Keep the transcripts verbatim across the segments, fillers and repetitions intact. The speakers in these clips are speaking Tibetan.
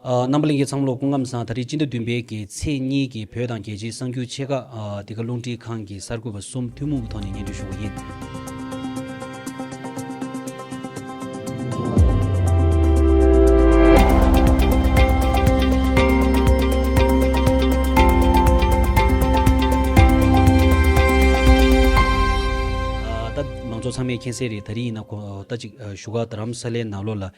ཨ། རྣམ་པ་ལྷན་རྒྱས་ཚང་མ་ལ་སྐུ་ཁམས་བཟང་། ད་རེས་སྤྱི་ཟླ་བདུན་པའི་གི་ཚེས་གཉིས་ཀྱི་བོད་དང་རྒྱལ་སྤྱིའི་གསར་འགྱུར་ཆེ་ཁག་ཨ། འདི་ག་རླུང་འཕྲིན་ཁང་གི་གསར་འགོད་པ་གསུམ་ཐུན་མོང་གི་ཐོག་ནས་སྙན་སྒྲོན་ཞུ་གི་ཡིན། ཨ། ད་མང་ཚོགས་ཚང་མས་མཁྱེན་གསལ་རེད། ད་རེས་ཡིན་ན་གོ་ད་ཅིག་ཨ། བཞུགས་སྒར་རྡ་རམ་ས་ལའི་ནང་ལོགས་ལ་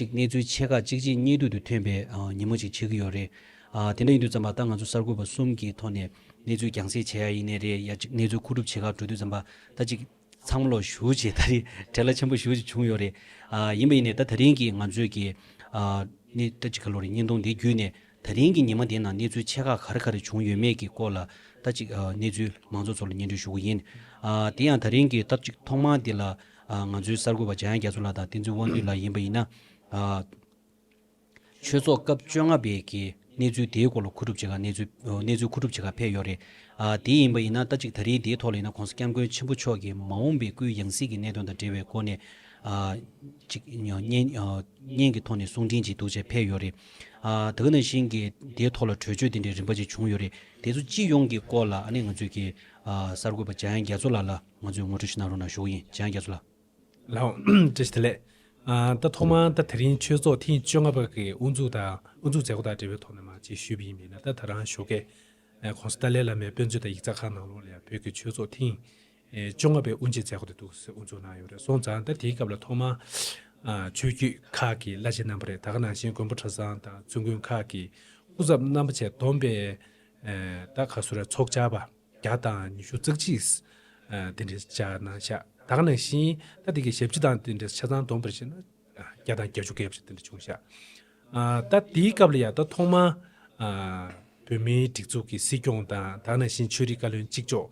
ཅིག་གནས་ཚུལ་ཆེ་ཁག་གཅིག་རྗེས་གཉིས་མཐུད་དུ་ཐོན་པའི་ཨ། ཉིན་མོ་ཅིག་ཆགས་ཀྱི་ཡོད་རེད། ཨ། དེ་འདྲ་ཡིན་དུས་ཙམ་པ་ད་ང་ཚོ་གསར་འགོད་པ་གསུམ་གྱི་ཐོག་ནས་གནས་ཚུལ་རྒྱང་སྲིང་བྱེད་ཡ་ཡིན་ནའི་རེད། ཡ་ཅིག་གནས་ཚུལ་མཁོ་སྒྲུབ་བྱེད་ག་འགྲོ་དུས་ཙམ་པ་ད་ཅིག་ཚང་མ་ལོག་བཞུགས་བྱས། ད་རེས་བྲེལ་བ་ཆེན་པོ་ཞེ་པོ་ཅིག་བྱུང་ཡོད་རེད། ཨ། ཡིན་པ་ཡིན་ནའི་ད་ད་རིང་གི་ང་ཚོའི་གི་ཨ། ནི་ད་ཅིག་ག་ལོ་རེད། བརྙན་ཐུང་འདི་བརྒྱུད་ནས་ད་རིང་གི་ཉི་མ་འདིའི་ནང་གནས་ཚུལ་ཆེ་ཁག་ག་རེ་ག་རེ་བྱུང་ཡོད་མེད་ཀྱི་སྐོར་ལ་ད་ཅིག་ཨ། གནས་ཚུལ་མང་ཚོགས་ཚོ་ལ་སྙན་སྒྲོན་ཞུ་གི་ཡིན། ཨ། དེ་ཡང་ད་རིང་གི་ད་ཅིག་ཐོག་མར་འདི་ལ་ཨ། ང་ཚོའི་གསར་འགོད་པ་འཇམ་དབྱངས་རྒྱ་མཚོ་ལགས་དང་བསྟན་འཛིན་དབང་འདུས་ལགས་ཡིན་པ་ཡིན་ན། ཨ། ཆོས་ཚོགས་སྐབས་བཅོ་ལྔ་པའི་གི་གནས་ཚུལ་དེའི་སྐོར་ལ་མཁོ་སྒྲུབ་བྱེད་ག་གནས་ཚུལ་ཨ། གནས་ཚུལ་མཁོ་སྒྲུབ་བྱེད་ག་ཕེབས་ཡོད་རེད། ཨ། དེ་ཡིན་པ་ཡིན་ན་ད་ཅིག་ད་རེས་དེའི་ཐོག་ལ་ཡིན་ན་༸གོང་ས་༸སྐྱབས་མགོན་ཆེན་པོ་མཆོག་གི་མ་འོངས་པའི་སྐུའི་ཡང་སྲིད་ཀྱི་གནད་དོན་དང་འབྲེལ་བའི་སྐོར་ནས་ཨ། ཅིག་བརྙན་ཨ། བརྙན་གྱི་ཐོག་ནས་གསུང་འཕྲིན་ཅིག་འདུག་བྱས་ཕེབས་ཡོད་རེད། ཨ། དེ་ག་ནང་བཞིན་གྱི་དེའི་ཐོག་ལ་གྲོས་ཆོད་དེ་འདྲའི་རིམ་པ་ཅིག་བྱུང་ཡོད་རེད། དེ་ཚོ་སྤྱི་ཡོངས་ཀྱི་སྐོར་ལ་ཨ་ནི་ང་ཚོས་ཀྱི་ཨ། གསར་འགོད་པ་འཇམ་དབྱངས་རྒྱ་མཚོ་ལགས་ལ་ང་ཚོས་ངོ་སྤྲོད་ཞིག་གནང་རོགས་གནང་ཞུ་གི་ཡིན། འཇམ་དབྱངས་རྒྱ་མཚོ་ལགས། ལགས་འོང་། བཀྲ་ཤིས་བདེ་ལེགས། ཨ། ད་ཐོག་མར་ད་དེ་རིང་ཆོས་ཚོགས་ཐེངས་བཅོ་ལྔ་པ་གི་དབུ་འཛུགས་དང་དབུ་འཛུགས་མཛད་སྒོ་དང་འབྲེལ་བའི་ཐོག་ནས་མར་ཅིག་ཞུས་པ་ཡིན་པས་ན། ད་ད་རང་ཞོགས་ཀས་༸གོང་ས་ཏཱ་ལའི་བླ་མའི་དཔེ་མཛོད་དང་ཡིག་ཚང་ཁང་ནང་ལོགས་ལ་ཡང་བོད་ཀྱི་ཆོས་ཚོགས་ཐེངས་ཨེ། བཅོ་ལྔ་པའི་དབུ་འབྱེད་མཛད་སྒོ་དེ་འདུག་ཟེར་དབུ་འཛུགས་གནང་ཡོད་རེད། སོང་ཙང་ད་དེའི་སྐབས་ལ་ཐོག་མར་ཨ། ཆོས་བརྒྱུད་ཁག་གི་བླ་ཆེན་རྣམ་པ་རེད། ད་ག་ནང་བཞིན་དགོན་པ་གྲྭ་ཚང་དང་བཙུན་དགོན་ཁག་གི་སྐུ་ཚབ་རྣམ་པ་བཅས་བསྡོམས་པས་ཨེ། ད་ག་སུ་རེད། ཚོགས་བཅར་བ་བརྒྱ་དང་ཉི་ཤུ་རྩ་གཅིག་ཨ། དེ་འདྲ་བཅར་གནང་ཤག་ད་ག་ནང་བཞིན་ད་དེ་གི་ཞབས་ཕྱི་དང་དེ་འདྲ་ཆ་ཚང་བསྡོམས་པར་བྱས་ན་ཨ། བརྒྱ་དང་བརྒྱད་ཅུ་གྱ་བརྒྱད་དེ་འདྲ་བྱུང་ཤག་ཨ། ད་དེའི་སྐབས་ལ་ཡང་ད་ཐོག་མར་ཨ། བོད་མིའི་སྒྲིག་འཛུགས་ཀྱི་སྲིད་སྐྱོང་དང་ད་ག་ནང་བཞིན་ཆོས་རིག་བཀའ་བློན་གཅིག་ལྕོགས་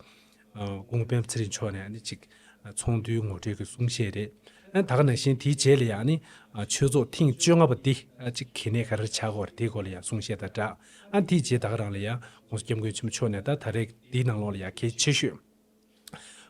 ཨ། སྐུ་ངོ་སྤེན་པ་ཚེ་རིང་མཆོག་ནས་ཨ་ནི་ཅིག་ཨ། ཚོགས་འདུའི་ངོ་སྤྲོད་ཀྱི་གསུང་བཤད་རེད། ཨ། ད་ག་ནང་བཞིན་དེའི་རྗེས་ལ་ཡང་ཨ་ནི་ཨ། ཆོས་ཚོགས་ཐེངས་བཅོ་ལྔ་པ་འདི་ཨ། ཅིག་གལ་གནད་ག་རེ་ཆགས་ཀྱི་ཡོད་རེད། དེའི་སྐོར་ལ་ཡང་གསུང་བཤད་དང་སྦྲགས། ཨ། དེའི་རྗེས་ད་ག་རང་ལ་ཡང་༸གོང་ས་༸སྐྱབས་མགོན་ཆེན་པོ་མཆོག་ནས་ད་ད་རེས་འདིའི་ནང་ལོགས་ལ་ཡང་གལ་ཆེ་ཤོས་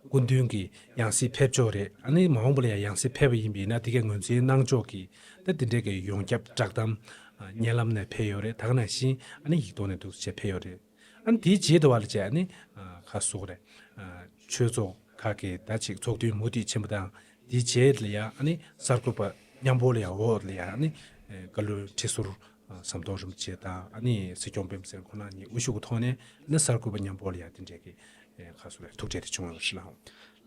སྐུ་མདུན་གྱི་ཡང་སྲིད་ཕེབས་ཕྱོགས་རེད། ཨ་ནི་མ་འོངས་པ་ལ་ཡང་ཡང་སྲིད་ཕེབས་པ་ཡིན་པས་ན་དེ་གའི་ངོས་འཛིན་གནང་ཕྱོགས་ཀྱི་ད་དེ་འདྲའི་གི་ཡོངས་ཁྱབ་བསྒྲགས་གཏམ་ཨ། བརྙན་ལམ་ནས་ཕེབས་ཡོད་རེད། ད་ག་ནང་བཞིན་ཨ་ནི་ཡིག་ཐོག་ནས་འདུག་སེ་ཕེབས་ཡོད་རེད། ཨ་ནི་དེའི་རྗེས་དུ་བ་ལ་བྱས་ཨ་ནི་ཨ། ཁ་གསོ་རེད། ཨ། ཆོས་ཚོགས་ཁག་གི་ད་ཅིག་ཚོགས་འདུའི་མུ་མཐུད་ཕྱིན་པ་དང་དེའི་རྗེས་ལ་ཡང་ཨ་ནི་གསར་འགོད་པ་མཉམ་པོ་ལ་ཡང་འོག་ལ་ཡང་ཨ་ནི་ཨ། བཀའ་བློན་ཁྲི་ཟུར་ཨ། ཟམ་གདོང་རིན་པོ་ཆེ་དང་ཨ་ནི་སྲིད་སྐྱོང་སྤེན་པ་ཚེ་རིང་ཁོང་རྣམ་གཉིས་དབུ་བཞུགས་ཀྱི་ཐོག་ནས་ཨ་ནི་གསར་འགོད་པ་མཉམ་པོ་ལ་ཡང་དེ་འདྲའི་གི་ཨེ། ཁ་གསོ་བའི་ཐུག་འཕྲད་དེ་བྱུང་ཡོད་པ་རེད་ལགས།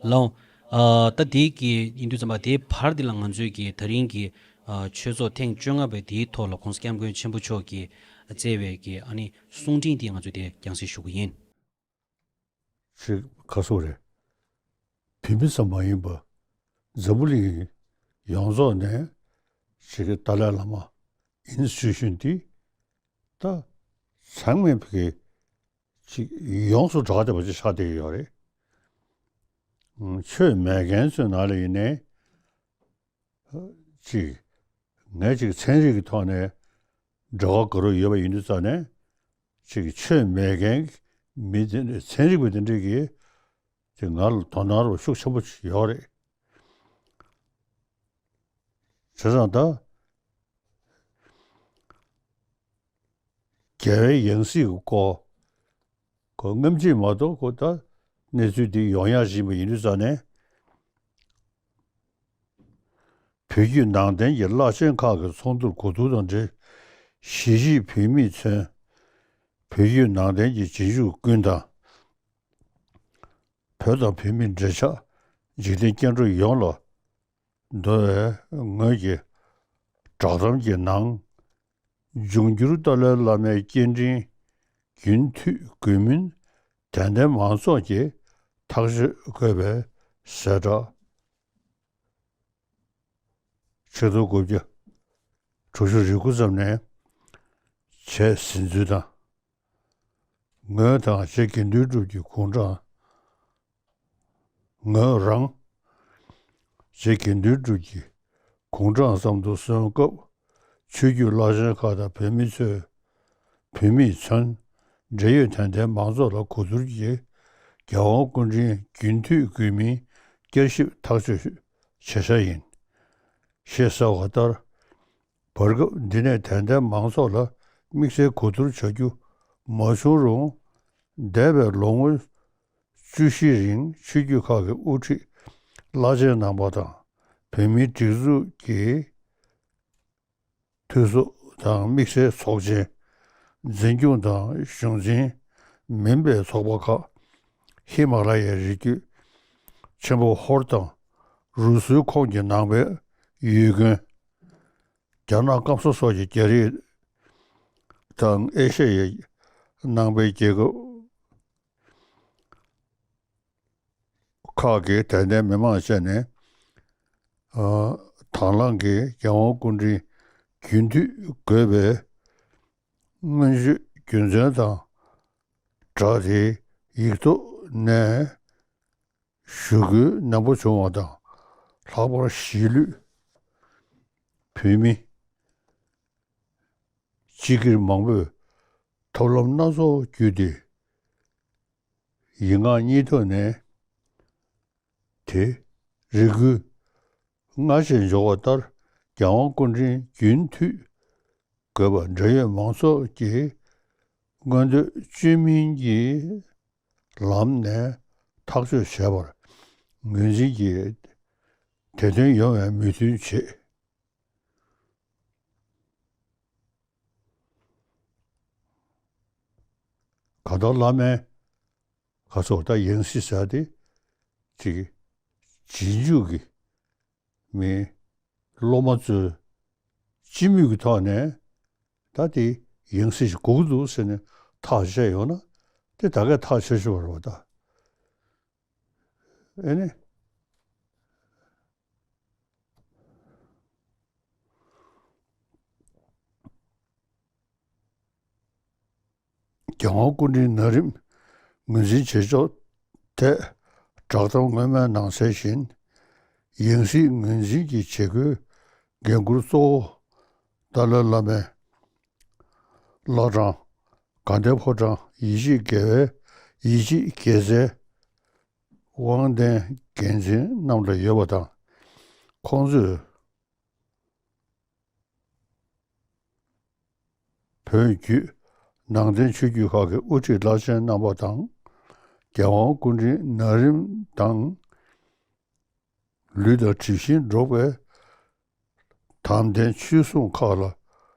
ལགས། ཨ། ད་དེའི་གི་ཡིན་དུས་ཙམ་པ་དེའི་བར་འདི་ལ་ང་ཚོའི་གི་ད་རིང་གི་ཨ། ཆོས་ཚོགས་ཐེངས་བཅོ་ལྔ་པའི་དེའི་ཐོག་ལ་༸གོང་ས་༸སྐྱབས་མགོན་ཆེན་པོ་མཆོག་གིས་བསྩལ་བའི་གི་ཨ་ནི་གསུང་འཕྲིན་དེ་ང་ཚོས་དེ་རྒྱང་སྲིང་ཞུ་གི་ཡིན། ཅིག་ཁ་གསོ་རེད། བོད་མི་ཙམ་མ་ཡིན་པར་འཛམ་བུ་གླིང་ཡོངས་རྫོགས་ནས་ཅིག་ཏཱ་ལའི་བླ་མ་ཨིན་སི་ཊི་ཊུ་ཤན་འདི་ད་ཚང་མས་ཕ་གི་ཅིག་ཡོངས་སུ་གྲགས་བསྡད་པ་ཅིག་ཆགས་བསྡད་ཡོད་རེད། ཆོས་མེད་མཁན་ཚོའི་ནང་ལ་ཡིན་ནའི་ཅིག་ངས་ཅིག་ཚན་རིག་གི་ཐོག་ནས་འབྲེལ་བ་དགའ་རབ་ཡོད་པ་ཡིན་དུས་ཙང་ནས་ཅིག་ཆོས་མེད་མཁན་མི་དེ་འདྲ་ཚན་རིག་པ་དེ་འདྲས་ཀྱིས་ཅིག་ང་ལ་དོ་སྣང་རོགས་ཤུགས་ཆེན་པོ་ཡོད་རེད། བྱས་ཙང་ད་རྒྱལ་བའི་ཡང་སྲིད་ཀྱི་སྐོར་ཁོ་སྔ་ཕྱི་མ་གཏོགས་ཁོ་ད་གནས་ཚུལ་འདི་ཡོང་ཡག་བཞིན་པ་ཡིན་དུས་ཙང་ནས། བོད་བརྒྱུད་ནང་བསྟན་གྱི་བླ་ཆེན་ཁག་གི་ཚོགས་འདུར་གོ་བསྡུར་དང་འབྲེལ་གཞིས་བྱེས་བོད་མིས་མཚོན། བོད་བརྒྱུད་ནང་བསྟན་གྱི་རྗེས་འཇུག་ཀུན་དང་། བོད་དང་བོད་མིའི་འབྲེལ་ཆགས་འཇིག་རྟེན་སྐྱེ་འགྲོ་ཡོངས་ལ་འདོན་པའི་ངོས་ཀྱི་བསྒྲགས་གཏམ་གྱི་ནང་། འབྱུང་འགྱུར་ཏཱ་ལའི་བླ་མའི་སྐྱེ་ཕྲེང་རྒྱུན་མཐུད་དགོས་མིན་དད་ལྡན་མང་ཚོགས་ཀྱིས་ཐག་གཅོད་དགོས་པའི་གསལ་བསྒྲགས། ཆིག་སྟོང་དགུ་བརྒྱ་དྲུག་ཅུ་རེ་དགུ་ཙམ་ནས་བྱས་ཟིན་ཚུལ་དང་། ངོས་དང་རྗེ་དགེ་འདུན་གྲུབ་ཀྱི་དགུང་གྲངས། ངོས་རང་རྗེ་དགེ་འདུན་གྲུབ་ཀྱི་དགུང་གྲངས་ཙམ་དུ་སོན་སྐབས་ཆོས་བརྒྱུད་བླ་ཆེན་ཁག་དང་བོད་མི་ཚོས། བོད་མིས་མཚོན། འབྲེལ་ཡོད་དད་ལྡན་མང་ཚོགས་ལ་གོ་བསྡུར་གྱིས་རྒྱལ་དབང་སྐུ་ཕྲེང་རྒྱུན་མཐུད་དགོས་མིན་བསྐྱར་ཞིབ་ཐག་གཅོད་བྱེད་འཆར་ཡིན། ཞེས་གསལ་བ་ལྟར། བར་སྐབས་འདི་ནས་དད་ལྡན་མང་ཚོགས་ལ་དམིགས་བསལ་གོ་བསྡུར་བྱ་རྒྱུ་མ་བྱུང་རུང་། འདས་པའི་ལོ་ངོ་བཅུ་བཞི་རིང་ཆོས་བརྒྱུད་ཁག་གི་དབུ་ཁྲིད་བླ་ཆེན་རྣམ་པ་དང་། བོད་མིའི་སྒྲིག་འཛུགས་ཀྱི་འཐུས་ཚོགས་དང་དམིགས་བསལ་ཚོགས་ཆེན། འཛིན་སྐྱོང་དང་གཞུང་འཛིན་མིན་པའི་ཚོགས་པ་ཁག་ཧི་མ་ལ་ཡའི་རི་རྒྱུད་ཆེན་པོ་ཧོར་དང་རུ་སུའི་ཁོངས་ཀྱི་ནང་པའི་ཡུལ་དགོན། རྒྱ་ནག་སྐམ་ས་སོགས་ཀྱི་རྒྱ་རིགས་དང་ཨེ་ཤ་ཡའི་ནང་པའི་རྒྱལ་ཁབ་ཁག་གི་དད་ལྡན་མི་མང་བཅས་ནས། ཨ། དང་བླངས་ཀྱིས་རྒྱལ་དབང་སྐུ་ཕྲེང་རྒྱུན་མཐུད་དགོས་པའི་སྔོན་བརྗོད་རྒྱུ་མཚན་དང་སྦྲགས་ཏེ་ཡིག་ཐོག་ནས་ཞུ་སྐུལ་ནན་པོ་བྱུང་བ་དང་། ལྷག་པར་གཞིས་ལུས་བོད་མི་སྤྱི་སྒེར་མང་པོས་ཐབས་ལམ་སྣ་ཚོགས་བརྒྱུད་དེ། ཡིག་ངག་གཉིས་ཐོག་ནས་དེ་རེ་སྐུལ་སྔར་བཞིན་འབྱོར་བ་ལྟར། རྒྱལ་དབང་སྐུ་ཕྲེང་རྒྱུན་མཐུད་དགོས་པ་འབྲེལ་ཡོད་མང་ཚོགས་ཀྱི་མངོན་འདོད་བཅོས་མིན་གྱི་ལམ་ནས་ཐག་གཅོད་བྱས་པར་ངོས་འཛིན་གྱིས་དེ་དོན་ཡོང་བའི་མོས་མཐུན་བྱེད། གང་ལྟར་བླ་མའི་ག་ཚོད་ད་ཡང་སྲིད་ཟེར་དེ་ཅིག་རྗེས་འཇུག་གི་མི་སློབ་མ་ཚོས་སྤྱི་མོས་ཀྱི་ཐོག་ནས་ད་དེ་ཡང་སྲིད་ཞིག་དགོས་ཀྱི་འདུག་ཟེར་ནས་ཐག་བཅད་ཡོང་ན། དེ་ད་གས་ཐག་ཆོད་ཆོད་རེད་པ། ད་ཨེ་ནི། རྒྱལ་དབང་སྐུ་ཕྲེང་ན་རིམ་ངོས་འཛིན་བྱེད་ཕྱོགས་ཐད་བསྒྲགས་གཏམ་སྔོན་མའི་ནང་གསལ་བཞིན། ཡང་སྲིད་ངོས་འཛིན་གྱི་བྱེད་སྒོའི་འགན་འཁུར་གཙོ་བོ་ཏཱ་ལའི་བླ་མའི་བླ་བྲང་དགའ་ལྡན་ཕོ་བྲང་ཡིད་ཆེས་དགེ་བའི་ཡིད་ཆེས་དགེ་རྩའི་དབང་ལྡན་འགན་འཛིན་རྣམས་ལ་ཡོད་པ་དང་། ཁོང་ཚོས་བོད་བརྒྱུད་ནང་བསྟན་ཆོས་བརྒྱུད་ཁག་གི་དབུ་ཁྲིད་བླ་ཆེན་རྣམ་པ་དང་། རྒྱལ་དབང་སྐུ་ཕྲེང་ན་རིམ་དང་ལུས་དང་གྲིབ་བཞིན་འགྲོགས་པའི་དམ་ལྡན་ཆོས་སྲུང་ཁག་ལ་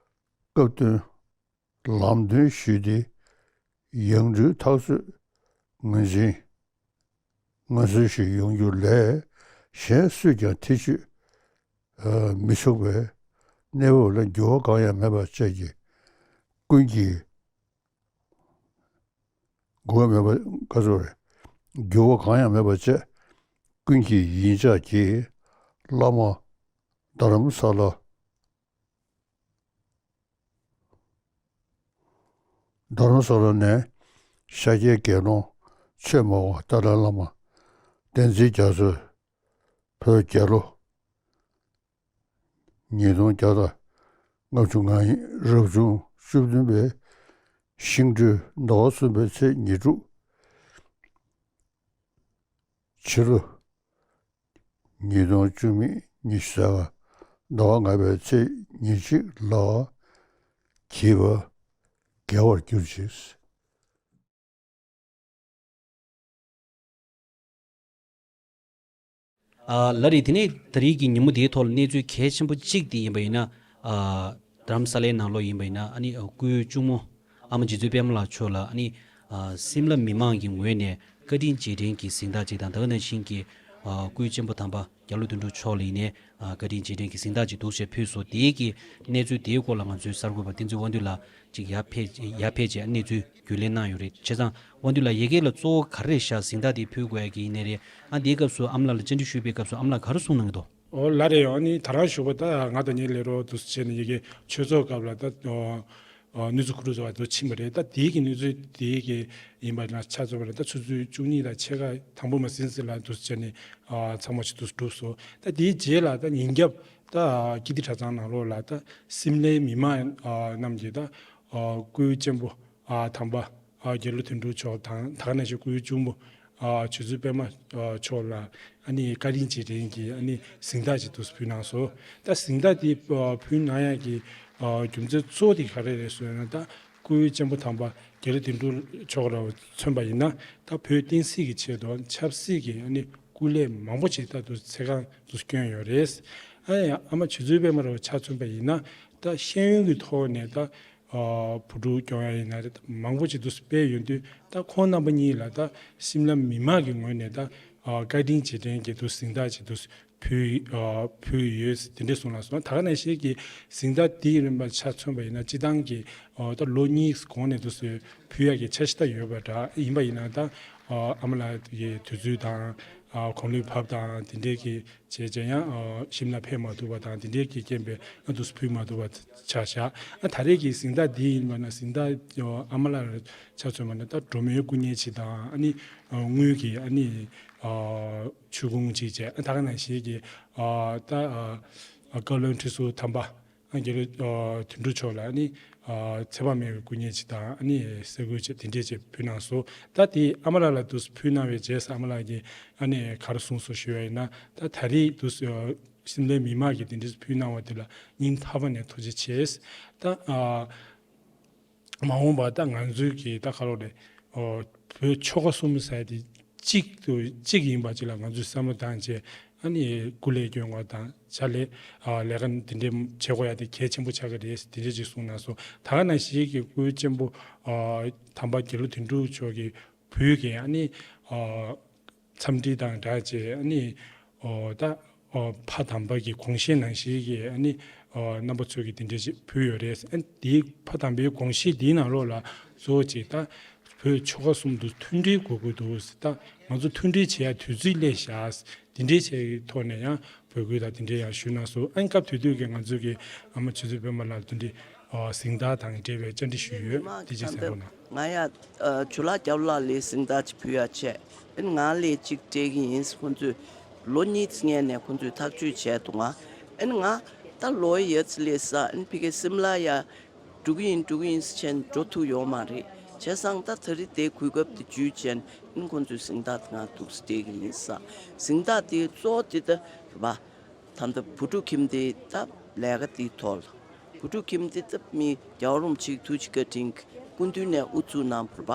སྐབས་བསྟུན་ལམ་སྟོན་ཞུས་ཏེ། ཡང་སྤྲུལ་ཐག་གཅོད་ངོས་འཛིན་ངོས་འཛིན་ཞིག་ཡོང་རྒྱུ་ལས། གཞན་སུས་ཀྱང་ཐེ་བྱུས་མི་ཆོག་པའི་གནས་བབ་ལ་འགྱུར་བ་གང་ཡང་མེད་པ་བཅས་ཀྱི་ཀུན་གྱིས། འགྱུར་བ་མེད་པ་ག་ཚོད་རེད། འགྱུར་བ་གང་ཡང་མེད་པ་བཅས་ཀུན་གྱིས་ཡིད་འཇགས་ཀྱིས། བླ་མ་རྡ་རམ་ས་ལ། རྡ་རམ་ས་ལ་ནས་ཤཱཀྱའི་དགེ་སློང་ཆོས་སྨྲ་བ་ཏཱ་ལའི་བླ་མ་བསྟན་འཛིན་རྒྱ་མཚོས་བོད་རྒྱལ་ལོ་ཉིས་སྟོང་བརྒྱ་དང་ལྔ་བཅུ་ང་གཉིས་རབ་བྱུང་བཅུ་བདུན་པའི་ཤིང་སྦྲུལ་ཟླ་བ་གསུམ་པའི་ཚེས་ཉེར་དྲུག་ཕྱི་ལོ་ཉིས་སྟོང་བཅུ་མེད་ཉི་ཤུ་རྩ་ལྔ་ཟླ་བ་ལྔ་པའི་ཚེས་ཉེར་གཅིག་ལ་གྱེས་པ་དགེ་བར་གྱུར་ཅིག་ཨ། ལགས་རེད། དེ་ནས་ད་རེས་ཀྱི་ཉིན་མོ་འདིའི་ཐོག་ལ་གནས་ཚུལ་གལ་ཆེན་པོ་གཅིག་དེ་ཡིན་པ་ཡིན་ན། ཨ། རྡ་རམ་ས་ལའི་ནང་ལོགས་ཡིན་པ་ཡིན་ན། ཨ་ནི་སྐུའི་གཅུང་མོ་ཨ་མ་རྗེ་བཙུན་པད་མ་ལགས་མཆོག་ལ། ཨ་ནི་ཨ། སིམ་ལ་མི་མང་གི་ངོས་ནས་བཀའ་དྲིན་རྗེས་དྲན་གྱི་གཟེངས་རྟགས་ཅིག་དང་། ད་ག་ནང་བཞིན་གྱི་ཨ། སྐུའི་གཅེན་པོ་དམ་པ་རྒྱ་ལོ་དོན་གྲུབ་མཆོག་ལ་ཡིན་ནའི་ཨ། བཀའ་དྲིན་རྗེས་དྲན་གྱི་གཟེངས་རྟགས་ཅིག་འདུག་ཅེས་ཕུལ་སོང་། དེའི་གི་གནས་ཚུལ་དེའི་སྐོར་ལ་ང་ཚོའི་གསར་འགོད་པ་བསྟན་འཛིན་དབང་འདུས་ལགས་ཅིག་ཡར་ཕེབས། ཡར་ཕེབས་བྱས་གནས་ཚུལ་རྒྱུས་ལེན་གནང་ཡོད་རེད། བྱས་ཙང་དབང་འདུས་ལགས་ཡ་གི་ལ་གཙོ་བོ་ག་རེ་རེད་ཤག་གཟེངས་རྟགས་དེ་ཕུལ་དགོས་ཡ་གི་ཡིན་ནའི་རེད། ཨ། དེའི་སྐབས་སུ་ཨ་མ་ལགས་ལ་བཅར་འདྲི་ཞུས་པའི་སྐབས་སུ་ཨ་མ་ལགས་ག་རེ་གསུངས་གནང་གི་འདུག་ཨོ་ལགས་རེད། ཨ་ནི་ད་རང་ཞུ་བ་ད་ང་དང་ངའི་ལས་རོགས་དུ་བྱས་ནས་ཡ་གི་ཆོས་ཚོགས་སྐབས་ལ་ད་ཨོ་ཨོ་གནས་ཚུལ་གོ་སྒྲིག་བཟོ་བ་དུ་ཕྱིན་པ་རེད། ད་དེའི་གི་གནས་ཚུལ་དེའི་གི་ཡིན་པ་ན་ཆ་མཚོན་པ་རེད། ད་ཆུ་ཚོད་བཅུ་གཉིས་དང་ཕྱེད་ཀ་དང་པོ་མ་ཟིན་ཟིན་ལ་དུ་བྱས་ནས་ཨ་ཚང་མ་ཞིག་དུ་གྲུབ་སོང་། ད་དེའི་རྗེས་ལ་ད་ཉིན་རྒྱབ་ད་ཀིརྟི་གྲྭ་ཚང་ནང་ལོགས་ལ་ད་སིམ་ལའི་མི་མང་ཨ་རྣམས་ཀྱིས་ད་ཨ་སྐུའི་གཅེན་པོ་ཨ་དམ་པ་ཨ་རྒྱ་ལོ་དོན་གྲུབ་མཆོག་དང་། ད་ག་ནང་བཞིན་སྐུའི་གཅུང་མོ་ ཨ་ཆོས་རྩེ་པད་མ་ཨ་མཆོག་ལ་ཨ་ནི་བཀའ་དྲིན་རྗེས་དྲན་གྱི་ཨ་ནི་གཟེངས་རྟགས་ཅིག་འདུག་སེ་ཕུལ་གནང་སོང་། ད་གཟེངས་རྟགས་དེ་ཨ་ཕུལ་གནང་ཡག་གི་ཨ་རྒྱུ་མཚན་གཙོ་བོ་དེ་ག་རེ་རེད་ཟེར་ན། ད་སྐུའི་གཅེན་པོ་དམ་པ་རྒྱལ་བློན་དོན་གྲུབ་མཆོག་ལ་མཚོན་པ་ཡིན་ན། ད་བོད་བསྟན་སྲིད་ཀྱི་ཆེད་དུ་ཆབ་སྲིད་ཀྱི་ཨ་ནི་སྐུ་ལས་མང་པོ་ཅིག་ད་དུང་ཚེ་གང་དུ་བསྐྱོན་ཡོད་རེད། ཨ་ཡ་ཨ་མ་ཆོས་རྩེ་པད་མ་ལ་ཆ་མཚོན་པ་ཡིན་ན། ད་ཤེས་ཡོན་གྱི་ཐོག་ནས་ད་ཨ་བུ་ཕྲུག་སྐྱོང་ཡ་ཡིན་ན་རེད། མང་པོ་ཅིག་འདུག་སེ་སྤེལ་ཡོང་དུས། ད་ཁོང་རྣམ་པ་གཉིས་ལ་ད་ཤིམ་ལ་མི་མང་གི་ངོས་ནས་ད་ཨ་བཀའ་དྲིན་རྗེས་དྲན་གྱི་འདུག་གཟེངས་རྟགས་ཅིག་འདུག་ཕུལ་ཨ་ཕུལ་ཡོད་དེ་འདྲ་གསུངས་ལ་སོང་། ད་ག་ནང་བཞིན་གྱི་གཟེངས་རྟགས་འདིའི་རིམ་པ་ཆ་མཚོན་པ་ཡིན་ན། སྤྱི་བཏང་གི་ཨ་ད་ལོ་གཉིས་གོང་ནས་འདུག་སེ་ཕུལ་ཡག་གི་འཆར་གཞི་ད་ཡོད་པ་འདྲ། ཡིན་པ་ཡིན་ན་ད་ཨ་ཨ་མ་ལགས་ཀྱི་དུས་ཚོད་དང་ཨ་དགུང་ལོ་བབས་དང་དེ་འདྲའི་གི་བྱས་བྱས་ཡང་ཨ་ཤིམ་ལ་ཕེབས་མ་ཐུབ་པ་དང་དེ་འདྲའི་གི་རྐྱེན་པས་ཨ་འདུག་སེ་ཕུལ་མ་ཐུབ་པ་ཆགས་བཞག་ཨ་ད་རེས་ཀྱི་གཟེངས་རྟགས་འདི་ཡིན་པ་ན། གཟེངས་རྟགས་ཨ་མ་ལགས་ཆ་མཚོན་པ་ན། ད་སྒྲོལ་མའི་སྐུ་བརྙན་ཅིག་དང་། ཨ་ནི་ཨ་དངུལ་གྱི་ཨ་ནི་ཨ་ཆུ་ཁུང་ཅིག་བྱས། ཨ་ད་ག་ནང་བཞིན་གྱི་ཨ་ད་ཨ་བཀའ་བློན་ཁྲི་ཟུར་དམ་པ་ཨ་རྒྱལ་བློན་ཨ་དོན་གྲུབ་མཆོག་ལ་ཨ་ནི་ཨ་ཚེ་དཔག་མེད་ཀྱི་སྐུ་བརྙན་ཅིག་དང་། ཨ་ནི་སེ་གོལ་ཅིག་དེ་འདྲས་ཅིག་ཕུལ་གནང་སོང་། ད་དེ་ཨ་མ་ལགས་ལ་འདུག་སེ་ཕུལ་གནང་བའི་རྗེས་སུ་ཨ་མ་ལགས་ཀྱིས་ཨ་ནི་ག་རེ་གསུངས་སོང་ཞུས་པ་ཡིན་ན། ད་ད་རེས་འདུག་སེ་ཨ་ཤིམ་ལའི་མི་མང་གིས་དེ་འདྲས་ཕུལ་གནང་བ་དེ་ལ་སྙིང་ཐག་པ་ནས་ཐུགས་རྗེ་ཆེ། ད་ཨ་མ་འོངས་པ་ད་ང་ཚོའི་གི་ད་ག་རེ་རེད། ཨོ་བོད་ཆོལ་ཁ་གསུམ་ཟེར་དེ་གཅིག་ཏུ་གཅིག་ཡིན་པ་ཅིག་ལ་ང་ཚོས་བསམ་བློ་བཏང་བྱས། ཨ་ནི་སྐུ་ལས་སྐྱོན་པ་དང་ཕྱག་ལས་ཨ་ལས་ཀ་དེ་འདྲའི་བྱེད་དགོས་ཡ་དེ་གལ་ཆེན་པོ་ཆགས་ཀྱི་རེད། དེ་འདྲ་ཅིག་གསུངས་གནང་སོང་། ད་ག་ནང་བཞིན་གྱི་སྐུའི་གཅེན་པོ་ཨ་དམ་པ་རྒྱལ་བློན་དོན་གྲུབ་མཆོག་གི་བུས་ཀྱི་ཨ་ནི་ཨ་འཚམས་འདྲི་དང་སྦྲགས་བྱས། ཨ་ནི་ཨོ་ད་ཨོ་ཕ་དམ་པ་གི་དགོངས་བཞེད་ནང་བཞིན་གྱི་ཨ་ནི་ཨོ་རྣམ་པ་ཚོས་ཀྱི་དེ་འདྲ་ཞིག་ཕུལ་ཡོད་རེད། ཨ་ནི་དེའི་ཕ་དམ་པའི་དགོངས་བཞེད་དེའི་ནང་ལོགས་ལ་གཙོ་བོ་ཅིག་ད་བོད་ཆོལ་ཁ་གསུམ་དུ་མཐུན་སྒྲིལ་དགོས་ཀྱི་འདུག། ད་ང་ཚོ་མཐུན་སྒྲིལ་བྱེད་ཡ་དུས་ཚོད་སླེབས་བཞག། དེ་འདྲའི་ཆེད་ཀྱི་ཐོག་ནས་ཡང་འབོད་སྐུལ་དང་དེ་འདྲའི་ཡང་ཞུས་གནང་སོང་། ཨ་ནི་སྐབས་དེ་དུས་ཀྱི་ང་ཚོ་གི་ཨ་མ་ཆོས་རྩེ་པད་མ་ལགས་དེ་འདྲའི་ཨ་གཟེངས་རྟགས་དང་འབྲེལ་བའི་བཅར་འདྲི་ཞུས་ཡོད། དེ་ཅིག་གསན་རོགས་གནང་། ང་ཡ་ཨ་ཇོ་ལགས་སྐྱབས་ལགས་ལ་གཟེངས་རྟགས་ཅིག་ཕུལ་ཡ་བྱས། ཨ་ནི་ང་ལ་ཅིག་སྤྲད་ཀྱི་ཡིན། ཁོང་ཚོས་ལོ་གཉིས་སྔོན་ནས་ཁོང་ཚོས་ཐག་གཅོད་བྱས་འདུག་ག་ཨ་ནི་ང་ད་ལོ་ཡ་ཙི་ལས་ས། ཨ་ནི་ཕ་གི་ཤིམ་ལ་ཡ་འགྲོ་གི་ཡིན་འགྲོ་གི་ཡིན་ཟེར་བྱས་འགྲོ་ཐུབ་ཡོད་མ་རེད། བྱས་ཙང་ད་ད་རེས་དེ་གོ་སྐབས་དེ་བརྒྱུད་བྱས། ཨ་ནི་ཁོང་ཚོས་གཟེངས་རྟགས་དེ་ང་འདུག་སེ་སྤྲད་ཀྱི་ཡིན་ས། གཟེངས་རྟགས་དེ་གཙོ་བོ་དེ་ད་རེད་པ། ད་ལྟ་བུ་ཕྲུག་ཁྱིམ་སྡེ་ད་ལས་ཀ་དེའི་ཐོག་ལ། བུ་ཕྲུག་ཁྱིམ་སྡེ་ད་མི་རྒྱལ་བ་རིན་པོ་ཆེའི་ཐུགས་རྗེ་བཀའ་དྲིན་གྱིས་སྐུ་མདུན་ནས་དབུ་བཙུགས་གནང་བ་རེད་པ།